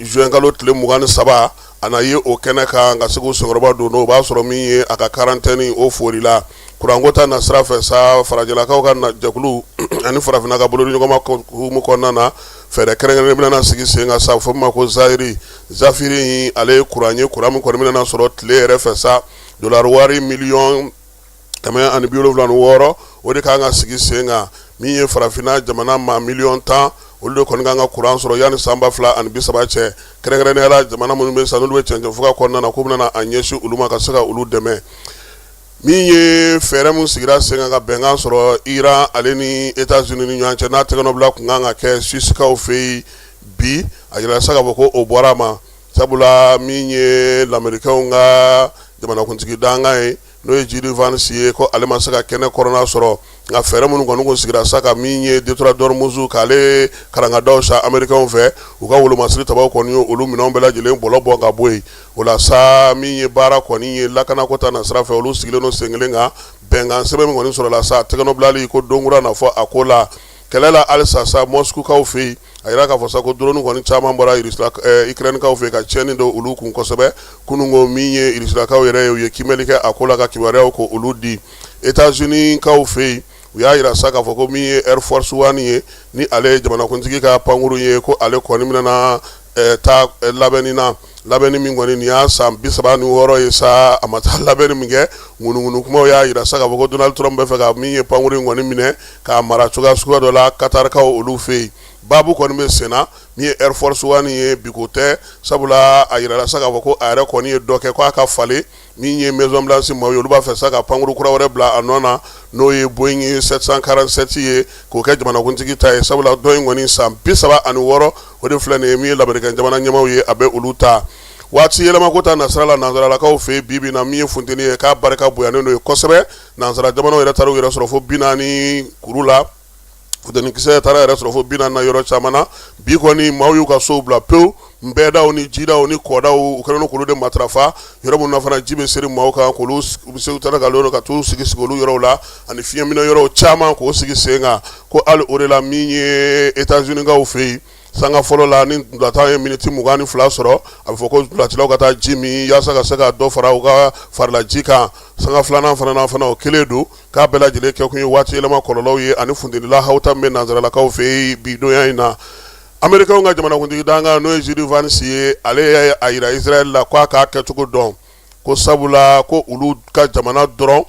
juin kalo tile 23, a na ye o kɛnɛ kan ka se k'u senkɔrɔba don. O b'a sɔrɔ min ye a ka quarantaine o forila. Kuranko ta na sira fɛ sa, farajɛlakaw ka jɛkulu ani farafinna ka bolodiɲɔgɔnma hukumu kɔnɔna na, fɛɛrɛ kɛrɛnkɛrɛnnen bɛna sigi sen kan sa, fɔ min ma ko zahiri zafiri. Ale ye kuran ye, kuran min kɔni bɛna sɔrɔ tile yɛrɛ fɛ sa. Dolari wari miliyɔn 176, o de kan ka sigi sen kan. Min ye farafinna jamana maa miliyɔn 10, olu de kɔni kan ka kuran sɔrɔ yanni san 2030 cɛ. Kɛrɛnkɛrɛnnenya la, jamana minnu bɛ sa n'olu bɛ cɛncɛnfuga kɔnɔna na, k'u bɛna a ɲɛsin olu ma ka se ka olu dɛmɛ. Min ye fɛɛrɛ min sigira sen kan ka bɛnkan sɔrɔ Iran ale ni États-Unis ni ɲɔgɔn cɛ, n'a tɛgɛnɔbila tun kan ka kɛ Suissekaw fɛ yen bi, a yira sa k'a fɔ ko o bɔra a ma, sabula min ye lamerikɛnw ka jamanakuntigi dankan ye, n'o ye JD Vance ye, ko ale ma se ka kɛnɛ kɔnɔna sɔrɔ. Nka fɛɛrɛ minnu kɔni kun sigira sa ka min ye détroit d'Ormuz k'ale karangadaw sa amerikɛnw fɛ, u ka wolomasiri tabaw kɔni ye olu minɛnw bɛɛ lajɛlen bɔlɔ bɔ ka bɔ yen. O la sa, min ye baara kɔni ye lakanako ta na sira fɛ, olu sigilen don sen kelen kan. Bɛnkan sɛbɛn min kɔni sɔrɔla sa, tɛgɛnɔbilali ko donkura na fɔ a ko la. Kɛlɛ la halisa sa Moscoukaw fɛ yen, a yira k'a fɔ sa ko drone kɔni caman bɔra Ukrainekaw fɛ ka tiɲɛni don olu kun kosɛbɛ kunun ko. Min ye Rusilakaw yɛrɛ ye, u ye kiimɛli kɛ a ko la ka kibaruyaw ko olu di. États-Unis kaw fɛ yen, u y'a yira sa k'a fɔ ko min ye Air Force One ye, ni ale ye jamanakuntigi ka pankurun ye, ko ale kɔni bɛna taa labɛnni na. Labɛnni min kɔni nin y'a san 36 ye sa, a ma taa labɛnni min kɛ. Ŋunuŋunu kumaw y'a yira sa k'a fɔ ko Donald Trump bɛ fɛ ka min ye pankurun in kɔni minɛ k'a mara cogoya suguya dɔ la Qatarkaw olu fɛ yen. Baabu kɔni bɛ senna min ye Air Force One ye, biko tɛ, sabula a yirala sa k'a fɔ ko a yɛrɛ kɔni ye dɔ kɛ ko a ka falen. Min ye Maison Blanche maaw ye, olu b'a fɛ sa ka pankuru kura wɛrɛ bila a nɔ na, n'o ye Boeing 747 ye, k'o kɛ jamanakuntigi ta ye, sabula dɔ in kɔni san 36 o de filɛ nin ye. Min ye lamerikɛn jamana ɲɛmaaw ye, a bɛ olu ta. Waati yɛlɛmako ta nasira la nansaralakaw fɛ yen bi bi na, min ye funteni ye, k'a barika bonyanen don ye kosɛbɛ. Nansara jamanaw yɛrɛ taara u yɛrɛ sɔrɔ fo 40 kuru la. Funteni kisɛ taara yɛrɛ sɔrɔ fo 40 na yɔrɔ caman na. Bi kɔni, maaw y'u ka sow bila pewu. Nbɛdaw ni jidaw ni kɔdaw, u kɛlen don k'olu de matarafa. Yɔrɔ minnu na fana ji bɛ seri maaw kan, k'olu u bɛ se u taara ka ka t'u sigi sigi olu yɔrɔw la, ani fiɲɛminɛ yɔrɔw caman k'o sigi sen kan. Ko hali o de la, min ye États-Unis kaw fɛ yen, sanga fɔlɔ la, ni ntolatan ye miniti 22 sɔrɔ, a bɛ fɔ ko ntolacilaw ka taa ji min yaasa ka se ka dɔ fara u ka farilaji kan. Sanga filanan fana na fana, o kelen don. K'a bɛɛ lajɛlen kɛkun ye waati yɛlɛma kɔlɔlɔw ye ani funteni lahawuta min bɛ nansaralakaw fɛ yen bi donya in na. Amerikɛnw ka jamanakuntigi dankan, n'o ye JD Vance ye, ale ye a yira Israël la ko a k'a kɛcogo dɔn, ko sabula ko olu ka jamana dɔrɔn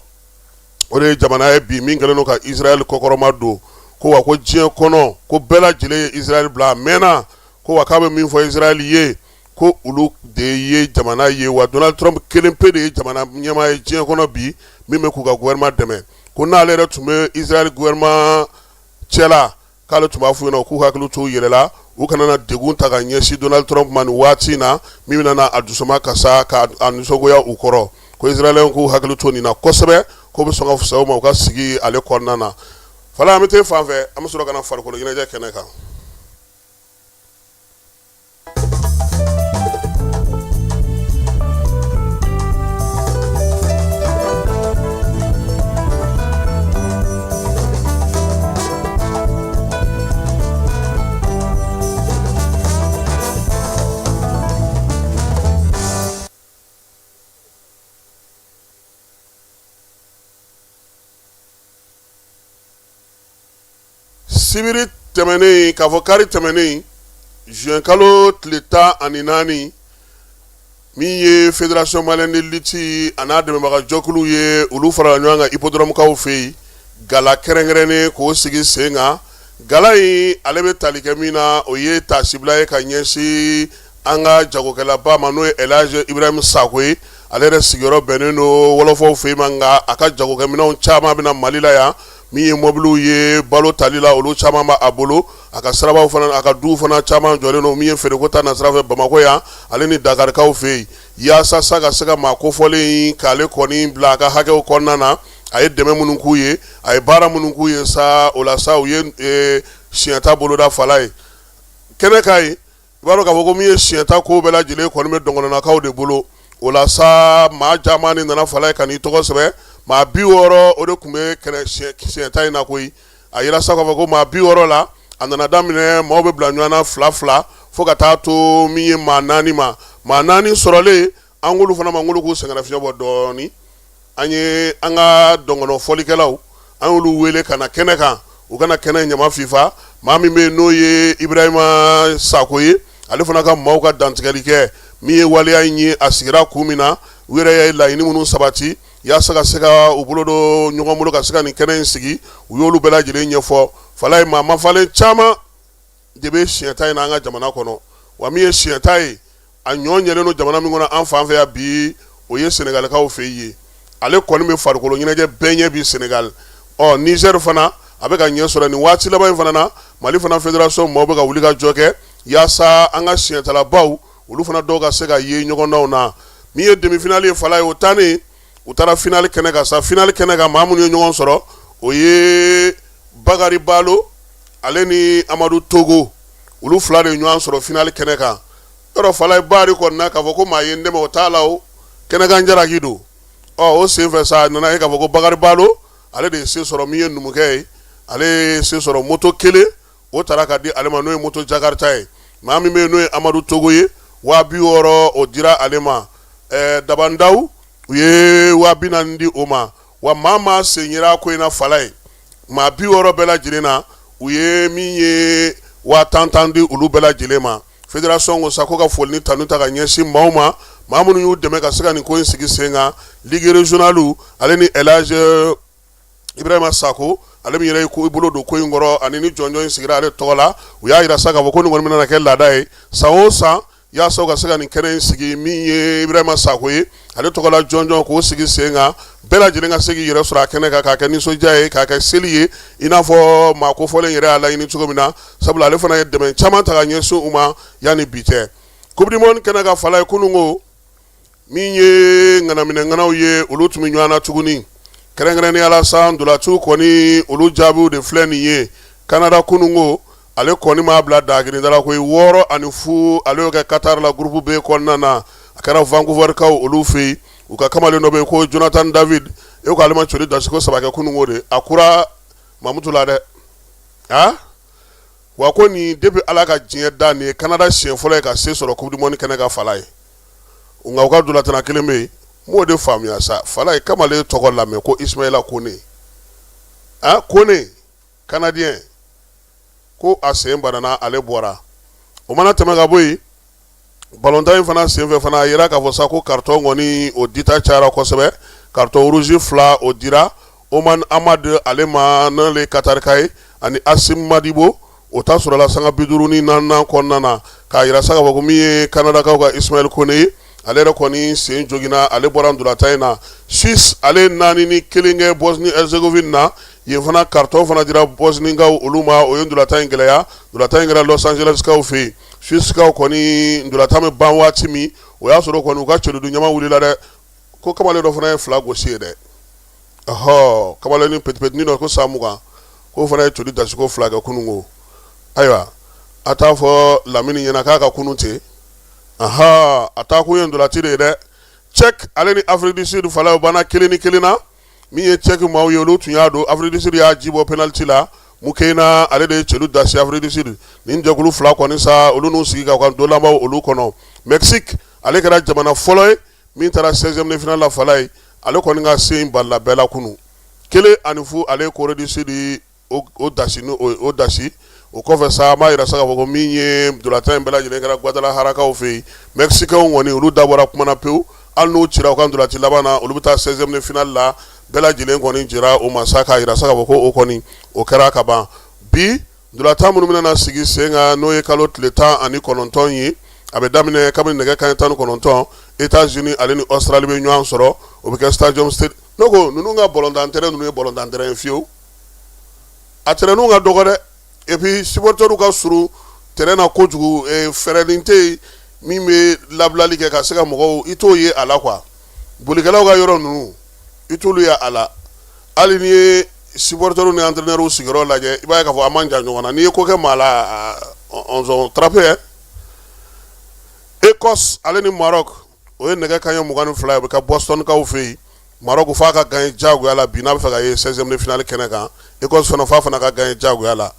o de ye jamana ye bi min kɛlen don ka Israël kɔkɔrɔma don, ko wa ko diɲɛ kɔnɔ ko bɛɛ lajɛlen ye Israël bila a mɛnna, ko wa k'a bɛ min fɔ Israël ye, ko olu de ye jamana ye, wa Donald Trump kelen pe de ye jamana ɲɛmaa ye diɲɛ kɔnɔ bi min bɛ k'u ka gouvernement dɛmɛ. Ko n'ale yɛrɛ tun bɛ Israël gouvernement cɛla, k'ale tun b'a f'u ɲɛna k'u hakili t'u yɛrɛ la, u kana na degun ta ka ɲɛsin Donald Trump ma nin waati in na min bɛna na a dusuma kasa ka a nisɔngoya u kɔrɔ. Ko Israɛlɛnw k'u hakili to nin na kosɛbɛ, k'o bɛ sɔn ka fisaya u ma u ka sigi ale kɔnɔna na. Fala, an bɛ taa fan fɛ, an bɛ sɔrɔ ka na farikolo ɲɛnajɛ kɛnɛ kan. Sibiri tɛmɛnen, k'a fɔ kari tɛmɛnen, juin kalo tile 14, min ye Fédération malienne de lutte a n'a dɛmɛbaga jɛkuluw ye, olu farala ɲɔgɔn kan hippodrome-kaw fɛ yen, gala kɛrɛnkɛrɛnnen k'o sigi sen kan. Gala in, ale bɛ tali kɛ min na, o ye taasibila ye ka ɲɛsin an ka jagokɛlaba ma, n'o ye El Hadj Ibrahim Sako ye. Ale yɛrɛ sigiyɔrɔ bɛnnen don wɔlɔfɔw fɛ yen ma, nka a ka jagokɛminɛnw caman bɛ na Mali la yan. Min ye mɔbiliw ye balo tali la, olu caman b'a bolo. A ka sirabaw fana, a ka duw fana caman jɔlen don. Min ye feereko ta nasira fɛ Bamakɔ yan, ale ni Dakarikaw fɛ yen, yaasa sa ka se ka maa kofɔlen in k'ale kɔni bila a ka hakɛw kɔnɔna na. A ye dɛmɛ minnu k'u ye, a ye baara minnu k'u ye sa, o la sa u ye siɲɛta boloda fala ye kɛnɛ kan yen. I b'a dɔn k'a fɔ ko min ye siɲɛta ko bɛɛ lajɛlen kɔni bɛ dɔnkɔnɔnakaw de bolo. O la sa, maa caman de nana fala ye ka n'i tɔgɔ sɛbɛn. Maa 60 o de tun bɛ kɛnɛ siɲɛta in na koyi. A yira sa k'a fɔ ko maa 60 la, a nana daminɛ maaw bɛ bila ɲɔgɔn na fila fila fo ka taa to min ye maa 4 ma. Maa 4 sɔrɔlen, an k'olu fana ma, n k'olu k'u sɛgɛnnafiɲɛ bɔ dɔɔnin. An ye an ka dɔnkɔnɔ fɔlikɛlaw, an y'olu wele ka na kɛnɛ kan, u ka na kɛnɛ ɲama fifa. Maa min bɛ yen n'o ye Ibrahima Sako ye, ale fana ka maaw ka dantigɛli kɛ min ye waleya in ye, a sigira kun min na, u yɛrɛ ye laɲini minnu sabati yaasa ka se ka u bolo don ɲɔgɔn bolo ka se ka nin kɛnɛ in sigi, u y'olu bɛɛ lajɛlen ɲɛfɔ. Fala ye maa mafalen caman de bɛ siɲɛta in na an ka jamana kɔnɔ. Wa min ye siɲɛta ye, a ɲɔ ɲɛlen don jamana min kɔnɔ an fan fɛ yan bi, o ye Senegalikaw fɛ yen. Ale kɔni bɛ farikolo ɲɛnajɛ bɛɛ ɲɛ bi Senegal. Ɔ Niger fana, a bɛ ka ɲɛ sɔrɔ nin waati laban in fana na. Mali fana fédération maaw bɛ ka wuli ka jɔ kɛ yaasa an ka siɲɛtalabaw, olu fana dɔw ka se ka ye ɲɔgɔndanw na. Min ye demi-finale ye fala ye, o tannen, u taara finale kɛnɛ kan sa. Finale kɛnɛ kan, maa minnu ye ɲɔgɔn sɔrɔ, o ye Bakari Balo ale ni Amadu Togo. Olu fila de ye ɲɔgɔn sɔrɔ finale kɛnɛ kan. Yɔrɔ fala ye, baari kɔni na, k'a fɔ ko maa ye n dɛmɛ, o t'a la. O kɛnɛkan jalaki don. Ɔ o senfɛ sa, a nana ye k'a fɔ ko Bakari Balo, ale de ye se sɔrɔ. Min ye numukɛ ye, ale ye se sɔrɔ. Moto kelen o taara ka di ale ma, n'o ye moto Jakarta ye. Maa min bɛ yen n'o ye Amadu Togo ye, 60 000 o dira ale ma. Dabandaw, u ye 40 000 di o ma. Wa maa maa sen yera ko in na fala ye, maa 60 bɛɛ lajɛlen na, u ye min ye 10 000 10 di olu bɛɛ lajɛlen ma. Fédération ko sa ko ka foli ni tanu ta ka ɲɛsin maaw ma, maa minnu y'u dɛmɛ ka se ka nin ko in sigi sen kan, ligue régionale ale ni El Hadj Ibrahima Sako, ale min yɛrɛ ye i bolo don ko in kɔrɔ ani ni jɔnjɔn in sigira ale tɔgɔ la. U y'a jira sa k'a fɔ ko nin kɔni bɛna kɛ laada ye san o san, yaasa u ka se ka nin kɛnɛ in sigi. Min ye Ibrahima Sako ye, ale tɔgɔla jɔnjɔn k'o sigi sen kan, bɛɛ lajɛlen ka se k'i yɛrɛ sɔrɔ a kɛnɛ kan, k'a kɛ nisɔndiya ye, k'a kɛ seli ye, i n'a fɔ maa kofɔlen yɛrɛ y'a laɲini cogo min na, sabula ale fana ye dɛmɛ caman ta ka ɲɛsin u ma yanni bi cɛ. Coupe du monde kɛnɛ kan fala ye, kununko min ye ŋanaminɛ ŋanaw ye, olu tun bɛ ɲɔgɔn na tuguni. Kɛrɛnkɛrɛnnenya la sa, ntolaciw kɔni, olu jaabiw de filɛ nin ye. Canada kununko, ale kɔni m'a bila dagirinda la koyi, 6-0 ale y'o kɛ Qatar la groupe B kɔnɔna na. A kɛra Vancouver kaw olu fɛ yen. U ka kamalen dɔ bɛ yen ko Jonathan David, e ko ale ma celu dasiko saba kɛ kununko de, a kura Mamutu la dɛ. A wa ko nin depuis Ala ka diɲɛ da, nin ye Canada siɲɛ fɔlɔ ye ka se sɔrɔ coupe du monde kɛnɛ kan fala ye. Nka u ka ntolatana kelen bɛ yen, n m'o de faamuya sa fala ye. Kamalen tɔgɔ lamɛn ko Ismaïla Kone, a Kone canadien, ko a sen banana, ale bɔra. O mana tɛmɛ ka bɔ yen, balontan in fana senfɛ fana, a yira k'a fɔ sa ko carton kɔni o dita cayara kosɛbɛ. Carton rouge fila o dira Oman Amad ale ma, n'ale ye Katarika ye, ani Asim Madibo. O ta sɔrɔla sanga 54nan kɔnɔna na, k'a yira sa k'a fɔ ko min ye Kanadakaw ka Ismaël Kone ye, ale yɛrɛ kɔni sen joginna, ale bɔra ntolatan in na. Suisse, ale ye 4-1 kɛ Bosnie Herzégovine na. Yen fana, carton fana dira Bosniekaw olu ma, o ye ntolatan in gɛlɛya. Ntolatan in kɛra Los Angeles kaw fɛ yen. Suissekaw kɔni, ntolatan bɛ ban waati min, o y'a sɔrɔ kɔni u ka celu ɲama wulila dɛ. Ko kamalen dɔ fana ye fila gosi ye dɛ. Ɔhɔ, kamalen ni petit petit dɔ ko san 20, k'o fana ye celu dasiko fila kɛ kununko. Ayiwa, a t'a fɔ Lamini ɲɛna k'a ka kunun ten. Aha, a taa kun ye ntolaci de ye dɛ. Tchèque ale ni Afrique du Sud fala, o banna 1-1 na. Min ye Tchèque maaw ye, olu tun y'a don. Afrique du Sud y'a ji bɔ penalty la. Mukena, ale de ye celu dasi Afrique du Sud. Nin jɛkulu fila kɔni sa, olu n'u sigi ka kan donlabaw olu kɔnɔ. Mexique, ale kɛra jamana fɔlɔ ye min taara 16e de finale la fala ye. Ale kɔni ka sen balila bɛɛ la kunu, 1-0, ale ye Corée du Sud. o dasi o dasi. O kɔfɛ sa, an b'a jira sa k'a fɔ ko min ye ntolatan in bɛɛ lajɛlen kɛra Guadalajarakaw fɛ yen, Mexicains kɔni olu dabɔra kuma na pewu. Hali n'u cira u ka ntolaci laban na, olu bɛ taa 16e de finale la. Bɛɛ lajɛlen kɔni jɛra o ma sa, k'a jira sa k'a fɔ ko o kɔni o kɛra ka ban. Bi ntolatan minnu bɛna sigi sen kan, n'o ye kalo tile 19 ye, a bɛ daminɛ kabini nɛgɛ kanɲɛ 19. États-Unis ale ni Australie bɛ ɲɔgɔn sɔrɔ, o bɛ kɛ Stadium State. Ne ko ninnu ka ballontan terrain ninnu ye ballontan terrain ye fiyewu, a terrain ka dɔgɔ dɛ. Et puis supporters ka surun terrain na kojugu, fɛrɛnin tɛ yen min bɛ labilali kɛ ka se ka mɔgɔw, i t'o ye a la quoi. Bolikɛlaw ka yɔrɔ ninnu, i t'olu ye a la. Hali n'i ye supporters ni entraîneurs sigiyɔrɔ lajɛ, i b'a ye k'a fɔ a man jan ɲɔgɔn na. N'i ye ko kɛ maa la, on trappe. Écosse ale ni Maroc, o ye nɛgɛ kanɲɛ 22 ye, o bɛ kɛ Bostonkaw fɛ yen. Maroc f'a ka gagner diyagoya la bi n'a bɛ fɛ ka ye 16e de finale kɛnɛ kan. Écosse fana, f'a fana ka gagner diyagoya la.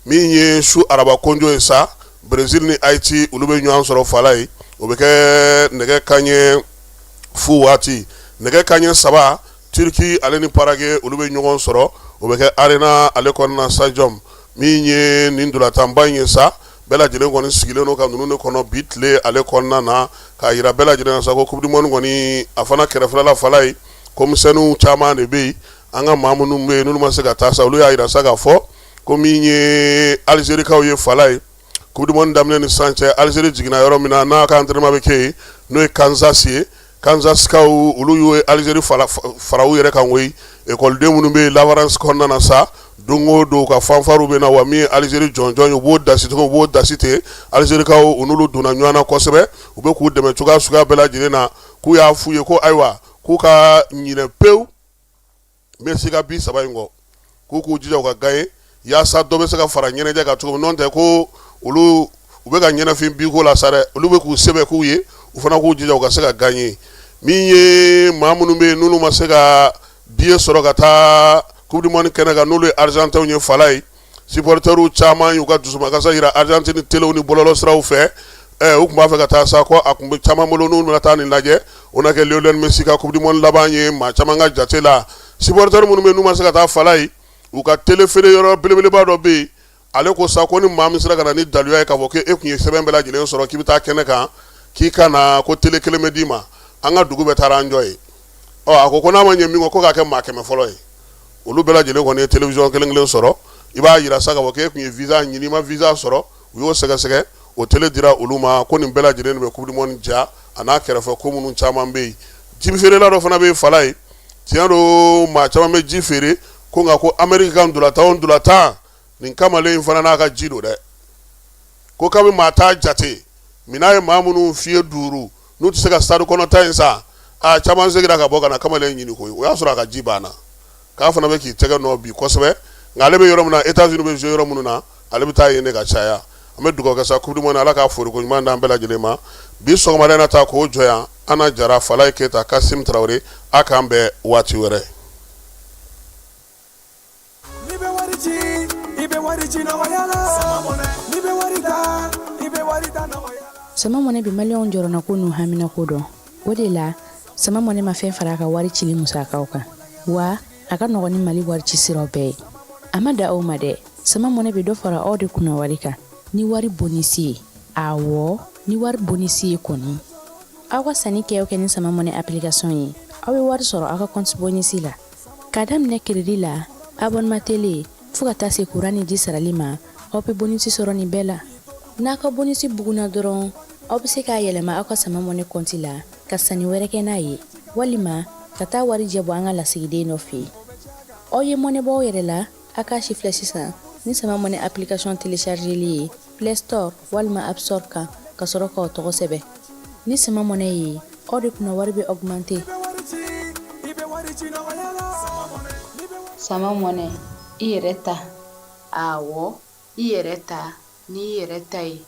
Min ye su araba konjo ye sa, Brésil ni Haïti, olu bɛ ɲɔgɔn sɔrɔ fala ye, o bɛ kɛ nɛgɛ kanɲɛ 0 waati. Nɛgɛ kanɲɛ 3, Turquie ale ni Paraguay, olu bɛ ɲɔgɔn sɔrɔ, o bɛ kɛ Arena ale kɔnɔna stadium. Min ye nin ntolatanba in ye sa, bɛɛ lajɛlen kɔni sigilen don ka ninnu de kɔnɔ bi tile ale kɔnɔna na, k'a jira bɛɛ lajɛlen na sa ko coupe du monde kɔni, a fana kɛrɛfɛla fala ye, komisɛnninw caman de bɛ yen. An ka maa minnu bɛ yen n'olu ma se ka taa sa, olu y'a jira sa k'a fɔ ko min ye Alizerikaw ye fala ye, coupe du monde daminɛ ni sisan cɛ, Alizeri jiginna yɔrɔ min na n'a ka entraînement bɛ kɛ yen, n'o ye Kansas ye. Kansaskaw, olu y'u Alizeri fara u yɛrɛ kan koyi. Ekɔliden minnu bɛ Lawrence kɔnɔna na sa, don o don ka fanfarew bɛ na wa. Min ye Alizeri jɔnjɔn ye, u b'o dasi cogo, u b'o dasi ten. Alizerikaw, u n'olu donna ɲɔgɔn na kosɛbɛ, u bɛ k'u dɛmɛ cogoya suguya bɛɛ lajɛlen na. K'u y'a f'u ye ko ayiwa, k'u ka ɲinɛ pewu Messi ka bi 3 in kɔ, k'u k'u jija u ka gagner yaasa dɔ bɛ se ka fara ɲɛnajɛ kan cogo min. N'o tɛ ko olu u bɛ ka ɲɛnafin biko la sa dɛ, olu bɛ k'u sɛbɛn k'u ye, u fana k'u jija u ka se ka gagner. Min ye maa minnu bɛ yen n'olu ma se ka billet sɔrɔ ka taa coupe du monde kɛnɛ kan, n'olu ye Argentins ye fala ye, supporters caman y'u ka dusumakasa jira Argentine telew ni bɔlɔlɔ siraw fɛ. U tun b'a fɛ ka taa sa, ko a tun bɛ caman bolo n'u bɛna taa nin lajɛ, o na kɛ Lionel Messi ka coupe du monde laban ye maa caman ka jate la. Supporters minnu bɛ yen n'u ma se ka taa fala ye, u ka tele feere yɔrɔ belebeleba dɔ bɛ yen, ale ko sa ko ni maa min sera ka na ni daluya ye k'a fɔ k'e tun ye sɛbɛn bɛɛ lajɛlen sɔrɔ k'i bɛ taa kɛnɛ kan, k'i ka na, ko tele kelen bɛ d'i ma. An ka dugu bɛɛ taara an jɔ ye. Ɔ a ko ko n'a ma ɲɛ min kɔ, ko k'a kɛ maa 100 fɔlɔ ye, olu bɛɛ lajɛlen kɔni ye télévision kelen kelen sɔrɔ. I b'a jira sa k'a fɔ k'e tun ye visa ɲini, i ma visa sɔrɔ, u y'o sɛgɛsɛgɛ, o tele dira olu ma. Ko nin bɛɛ lajɛlen de bɛ coupe du monde ja, a n'a kɛrɛfɛ ko minnu caman bɛ yen. Ji feerela dɔ fana bɛ yen fala ye, tiɲɛ don, maa caman bɛ ji feere ko, nka ko Amérique ka ntolatan o ntolatan, nin kamalen in fana n'a ka ji don dɛ. Ko kabi maa t'a jate min'a ye maa minnu fiyɛ duuru, n'u tɛ se ka stade kɔnɔta in san, a caman seginna ka bɔ ka na kamalen ɲini koyi. O y'a sɔrɔ a ka ji banna, k'a fana bɛ k'i tɛgɛ nɔ bi kosɛbɛ. Nka ale bɛ yɔrɔ min na, États-Unis bɛ jouer yɔrɔ minnu na, ale bɛ taa yen de ka caya. An bɛ dugawu kɛ sa, coupe du monde, Ala k'a foriko ɲuman d'an bɛɛ lajɛlen ma. Bi sɔgɔmada in na ta k'o jɔ yan. Ana Jara, Falaye Keyita, Kasim Tarawele, a k'an bɛn waati wɛrɛ. N'i bɛ wari ci, i bɛ wari ci nɔgɔya la. N'i bɛ wari ta, i bɛ wari ta nɔgɔya la. Sama Money bɛ maliyɛnw jɔrɔnako n'u haminako dɔn. O de la, Sama Money ma fɛn fara a ka wari cili musakaw kan, wa a ka nɔgɔn ni Mali wari ci siraw bɛɛ ye. A ma dan o ma dɛ, Sama Money bɛ dɔ fara aw de kunna wari kan ni wari bonisi ye. Awɔ, ni wari bonisi ye kɔni. Aw ka sanni kɛ o kɛ ni Sama Money application ye, aw bɛ wari sɔrɔ aw ka compte bonisi la. K'a daminɛ crédit la, abonnement télé, fo ka taa se courant ni ji sarali ma, aw bɛ bonisi sɔrɔ nin bɛɛ la. N'a ka bonisi bugunna dɔrɔn, aw bɛ se k'a yɛlɛma aw ka Sama Money compte la ka sanni wɛrɛ kɛ n'a ye, walima ka taa warijɛ bɔ an ka lasigiden dɔ fɛ yen. Aw ye mɔnɛ bɔ aw yɛrɛ la, a k'a sifilɛ sisan ni Sama Money application téléchargeli ye Play Store walima App Store kan, ka sɔrɔ k'aw tɔgɔ sɛbɛn. Ni Sama Money ye, aw de kunna wari bɛ augmenter. Sama Money, i yɛrɛ ta. Awɔ, i yɛrɛ ta n'i yɛrɛ ta ye.